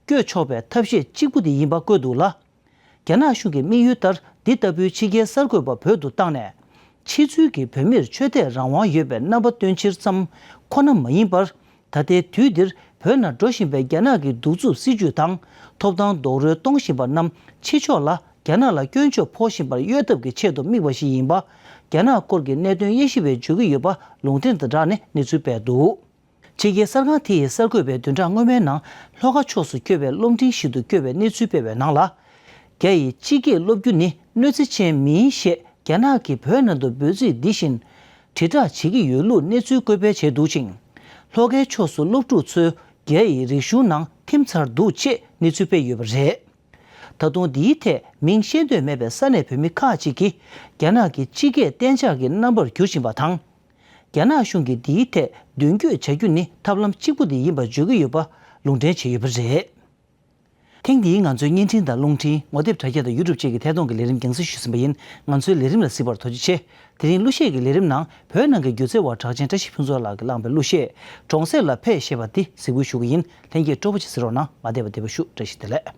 བསྐྱོད་ཆོག་པའི་ཐབས་ཤེས་གཅིག་པུ་དེ་ཡིན་པ་བཀོད་འདུག་ལ། རྒྱ་ནག་གཞུང་གི་དམིགས་ཡུལ་ལྟར་འདི་ལྟ་བུའི་ཕྱི་རྒྱལ་གསར་འགོད་པ་བོད་དུ་བཏང་ནས། ཕྱི་ཚུལ་གྱིས་བོད་མིར་ཆོས་དད་རང་དབང་ཡོད་པའི་རྣམ་པ་སྟོན་ཕྱིར་ཙམ་ཁོ་ན་མ་ཡིན་པར། ད་ལྟའི་དུས་འདིར་བོད་ནང་འགྲོ་བཞིན་པའི་རྒྱ་ནག་གི་གདུག་རྩུབ་སྲིད་བྱུས་དང་ཐོབ་ཐང་རྡོག་རོལ་གཏོང་བཞིན་པ་རྣམས་ཕྱི་ཕྱོགས་ལ་རྒྱ་ནག་ལ་སྐྱོན་བརྗོད་ཕོག་བཞིན་པར་གཡོལ་ཐབས་ཀྱི་ཆེད་དུ་དམིགས་པ་ཞིག་ཡིན་པ། རྒྱ་ནག་སྐོར་གྱི་གནད་དོན་དབྱེ་ཞིབ་པས་བརྗོད་ཀྱི་ཡོད་པ་ལུང་འདྲེན་དང་སྦྲགས་ནས་གནས་ཚུལ་སྤེལ་འདུག་ཕྱི་རྒྱལ་གསར་ཁང་དེ་ཡིས་གསར་འགོད་པའི་བདུན་ཕྲག་སྔོན་མའི་ནང་ལྷོ་ཁ་ཕྱོགས་སུ་བསྐྱོད་པའི་སློབ་འབྲིང་ཞིག་ཏུ་བསྐྱོད་པའི་གནས་ཚུལ་སྤེལ་བའི་ནང་ལ། རྒྱ་ཡི་སྤྱི་སྐད་སློབ་རྒྱུ་ནི་གནོད་འཚེ་ཅན་མིན་ཞེས་རྒྱ་ནག་གིས་བོད་ནང་དུ་འབོད་ཚིག་འདི་བཞིན་དྲིལ་བསྒྲགས་བྱེད་ཀྱི་ཡོད་ལུགས་གནས་ཚུལ་བཀོད་སྤེལ་བྱས་འདུག་ཅིང་། ལྷོ་ཁའི་ཕྱོགས་སུ་སློབ་ཕྲུག་ཚོ་རྒྱ་ཡི་རིག་གཞུང་ནང་ཐིམ་ཚར་འདུག་ཅེས་གནས་ཚུལ་སྤེལ་ཡོད་པ་རེད། ད་དུང་འདིའི་ཐད་མིང་ཤེས་འདོད་མེད་པའི་ས་གནས་བོད་མི་ཁག་ཅིག་གིས་རྒྱ་ནག་གི་སྤྱི་སྐད་གཏན་འཇགས་ཀྱི་རྣམ་པར་གྱུར་བཞིན་པ་དང་། རྒྱ་ནག་གཞུང་གིས་འདིའི་ཐད་མདུན་སྐྱོད་བྱ་རྒྱུ་ནི་ཐབས་ལམ་གཅིག་པུ་དེ་ཡིན་པར་བརྗོད་ཀྱི་ཡོད་པ་ལུང་འདྲེན་བྱས་ཡོད་པ་རེད། ཐེངས་འདིའི་ང་ཚོའི་བརྙན་འཕྲིན་དང་རླུང་འཕྲིན། ངོ་དེབ་དྲ་རྒྱ་དང་ཡུ་ཊུབ་བཅས་ཀྱི་ཐད་གཏོང་གི་ལས་རིམ་རྒྱང་སྲིང་ཞུས་ཟིན་པ་ཡིན། ང་ཚོའི་ལས་རིམ་ལ་གཟིགས་པར་ཐུགས་རྗེ་ཆེ། དེ་རིང་གླུ་གཞས་ཀྱི་ལས་རིམ་ནང་བོད་ནང་གི་སྒྱུ་རྩལ་བ་གྲགས་ཅན་བཀྲ་ཤིས་ཕུན་ཚོགས་ལགས་ཀྱིས་བླངས་པའི་གླུ་གཞས་གྲོང་གསེབ་ལ་ཕེབས་ཞེས་པ་འདི་གཟིགས་འབུལ་ཞུ་གི་ཡིན། ལྷན་རྒྱས་སྤྲོ་པོ་ཅིག་གཟིགས་རོགས་གནང་། མ་བདེ་བ་བདེ་བ་ཞུ། བཀྲ་ཤིས་བདེ་ལེགས།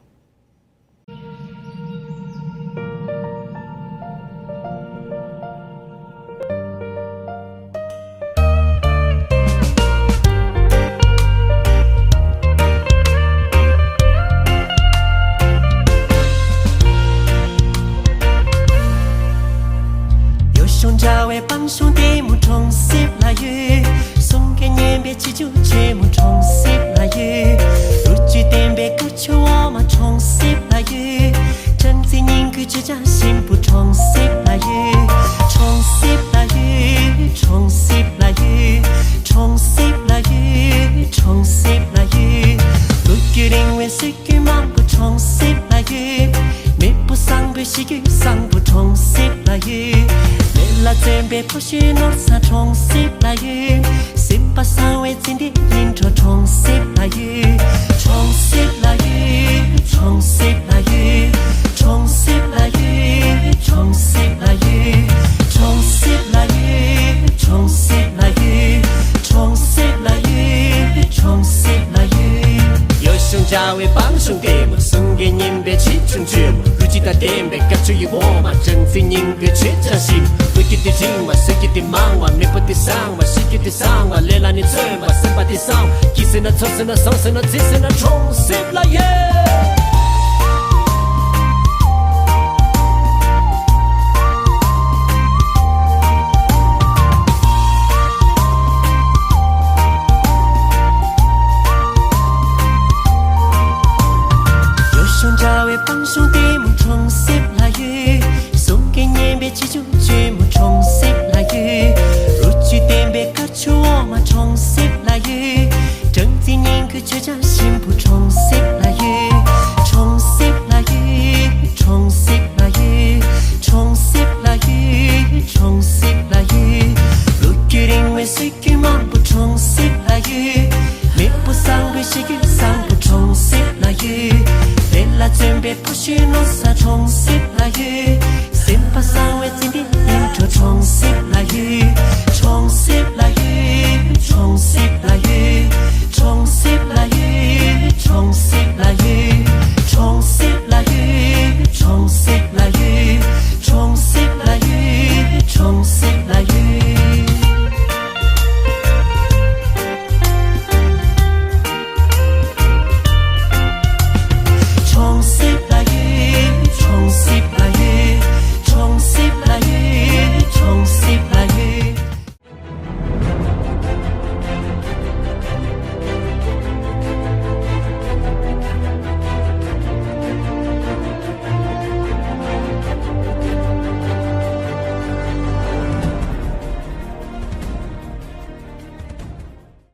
ཡོ་ཤོང་འདྲ་བའི་སྤང་གཤོང་ལྟད་མོ་གྲོང་གསེབ་ལ་ཡོད། གསུང་སྐད་སྙན་པའི་ཆེ་ཆུང་ཆེན་མོ་གྲོང་གསེབ་ལ་ཡོད། ལོ་རྒྱུས་ལྡན་པའི་ཀ་ཆུ་འོ་མ་གྲོང་གསེབ་ལ་ཡོད། སྦྲང་རྩི་སྙིང་གི་ཆུ་བྱ་ཞིམ་པོ་གྲོང་གསེབ་ལ་ཡོད། གྲོང་གསེབ་ལ་ཡོད། གྲོང་གསེབ་ལ་ཡོད། གྲོང་གསེབ་ལ་ཡོད། གྲོང་གསེབ་ལ་ཡོད། ལོ་རྒྱུས་རིང་བའི་སྲོལ་རྒྱུན་མང་པོ་གྲོང་གསེབ་ལ་ཡོད། མེས་པོ་བཟང་པོའི་གཤིས་རྒྱུད་བཟང་པོ་གྲོང་གསེབ་ལ་ཡོད། མེ་ལ་བཙོན་པའི་ཕོ་གཞོན་ནོར་བཟང་གྲོང་གསེབ་ལ་ཡོད། སེམས་པ་བཟང་བའི་འཛིན་གྲྭའི་ཡིད་འཕྲོག་གྲོང་གསེབ་ལ་ཡོད། གྲོང་གསེབ་ལ་ཡོད། གྲོང་གསེབ་ལ་ཡོད། གྲོང་གསེབ་ལ་ཡོད། གྲོང་གསེབ་ལ་ཡོད། གྲོང་གསེབ་ལ་ཡོད། གྲོང་གསེབ་ལ་ཡོད། གྲོང་གསེབ་ལ་ཡོད། གྲོང་གསེབ་ལ་ཡོད། ཡོ་ཤོང་འདྲ་བའི་སྤང་གཤོང་ལྟད་མོ། གསུང་སྐད་སྙན་པའི་ཆེ་ཆུང་ཆེན་མོ། རུ་སྤྱི་དང་ལྡན་པའི་ཀ་ཆུ་ཡི་འོ་མ། སྦྲང་རྩི་སྙིང་གི་ཆུ་བྱ་ཞིམ། ལོ་རྒྱུས་དེ་རིང་བ། སྲོལ་རྒྱུན་དེ་མང་བ། མེས་པོ་དེ་བཟང་བ། གཤིས་རྒྱུད་དེ་བཟང་བ། ལས་ལ་ནི་བརྩོན་པ། སེམས་པ་དེ་བཟང་བ། སྐྱིད་ཟེར་ན་ཚོར་ཟེར་ན་བཟང་ཟེར་ན་རྫིག་ཟེར་ན་གྲོང་གསེབ་ལ་ཡོད།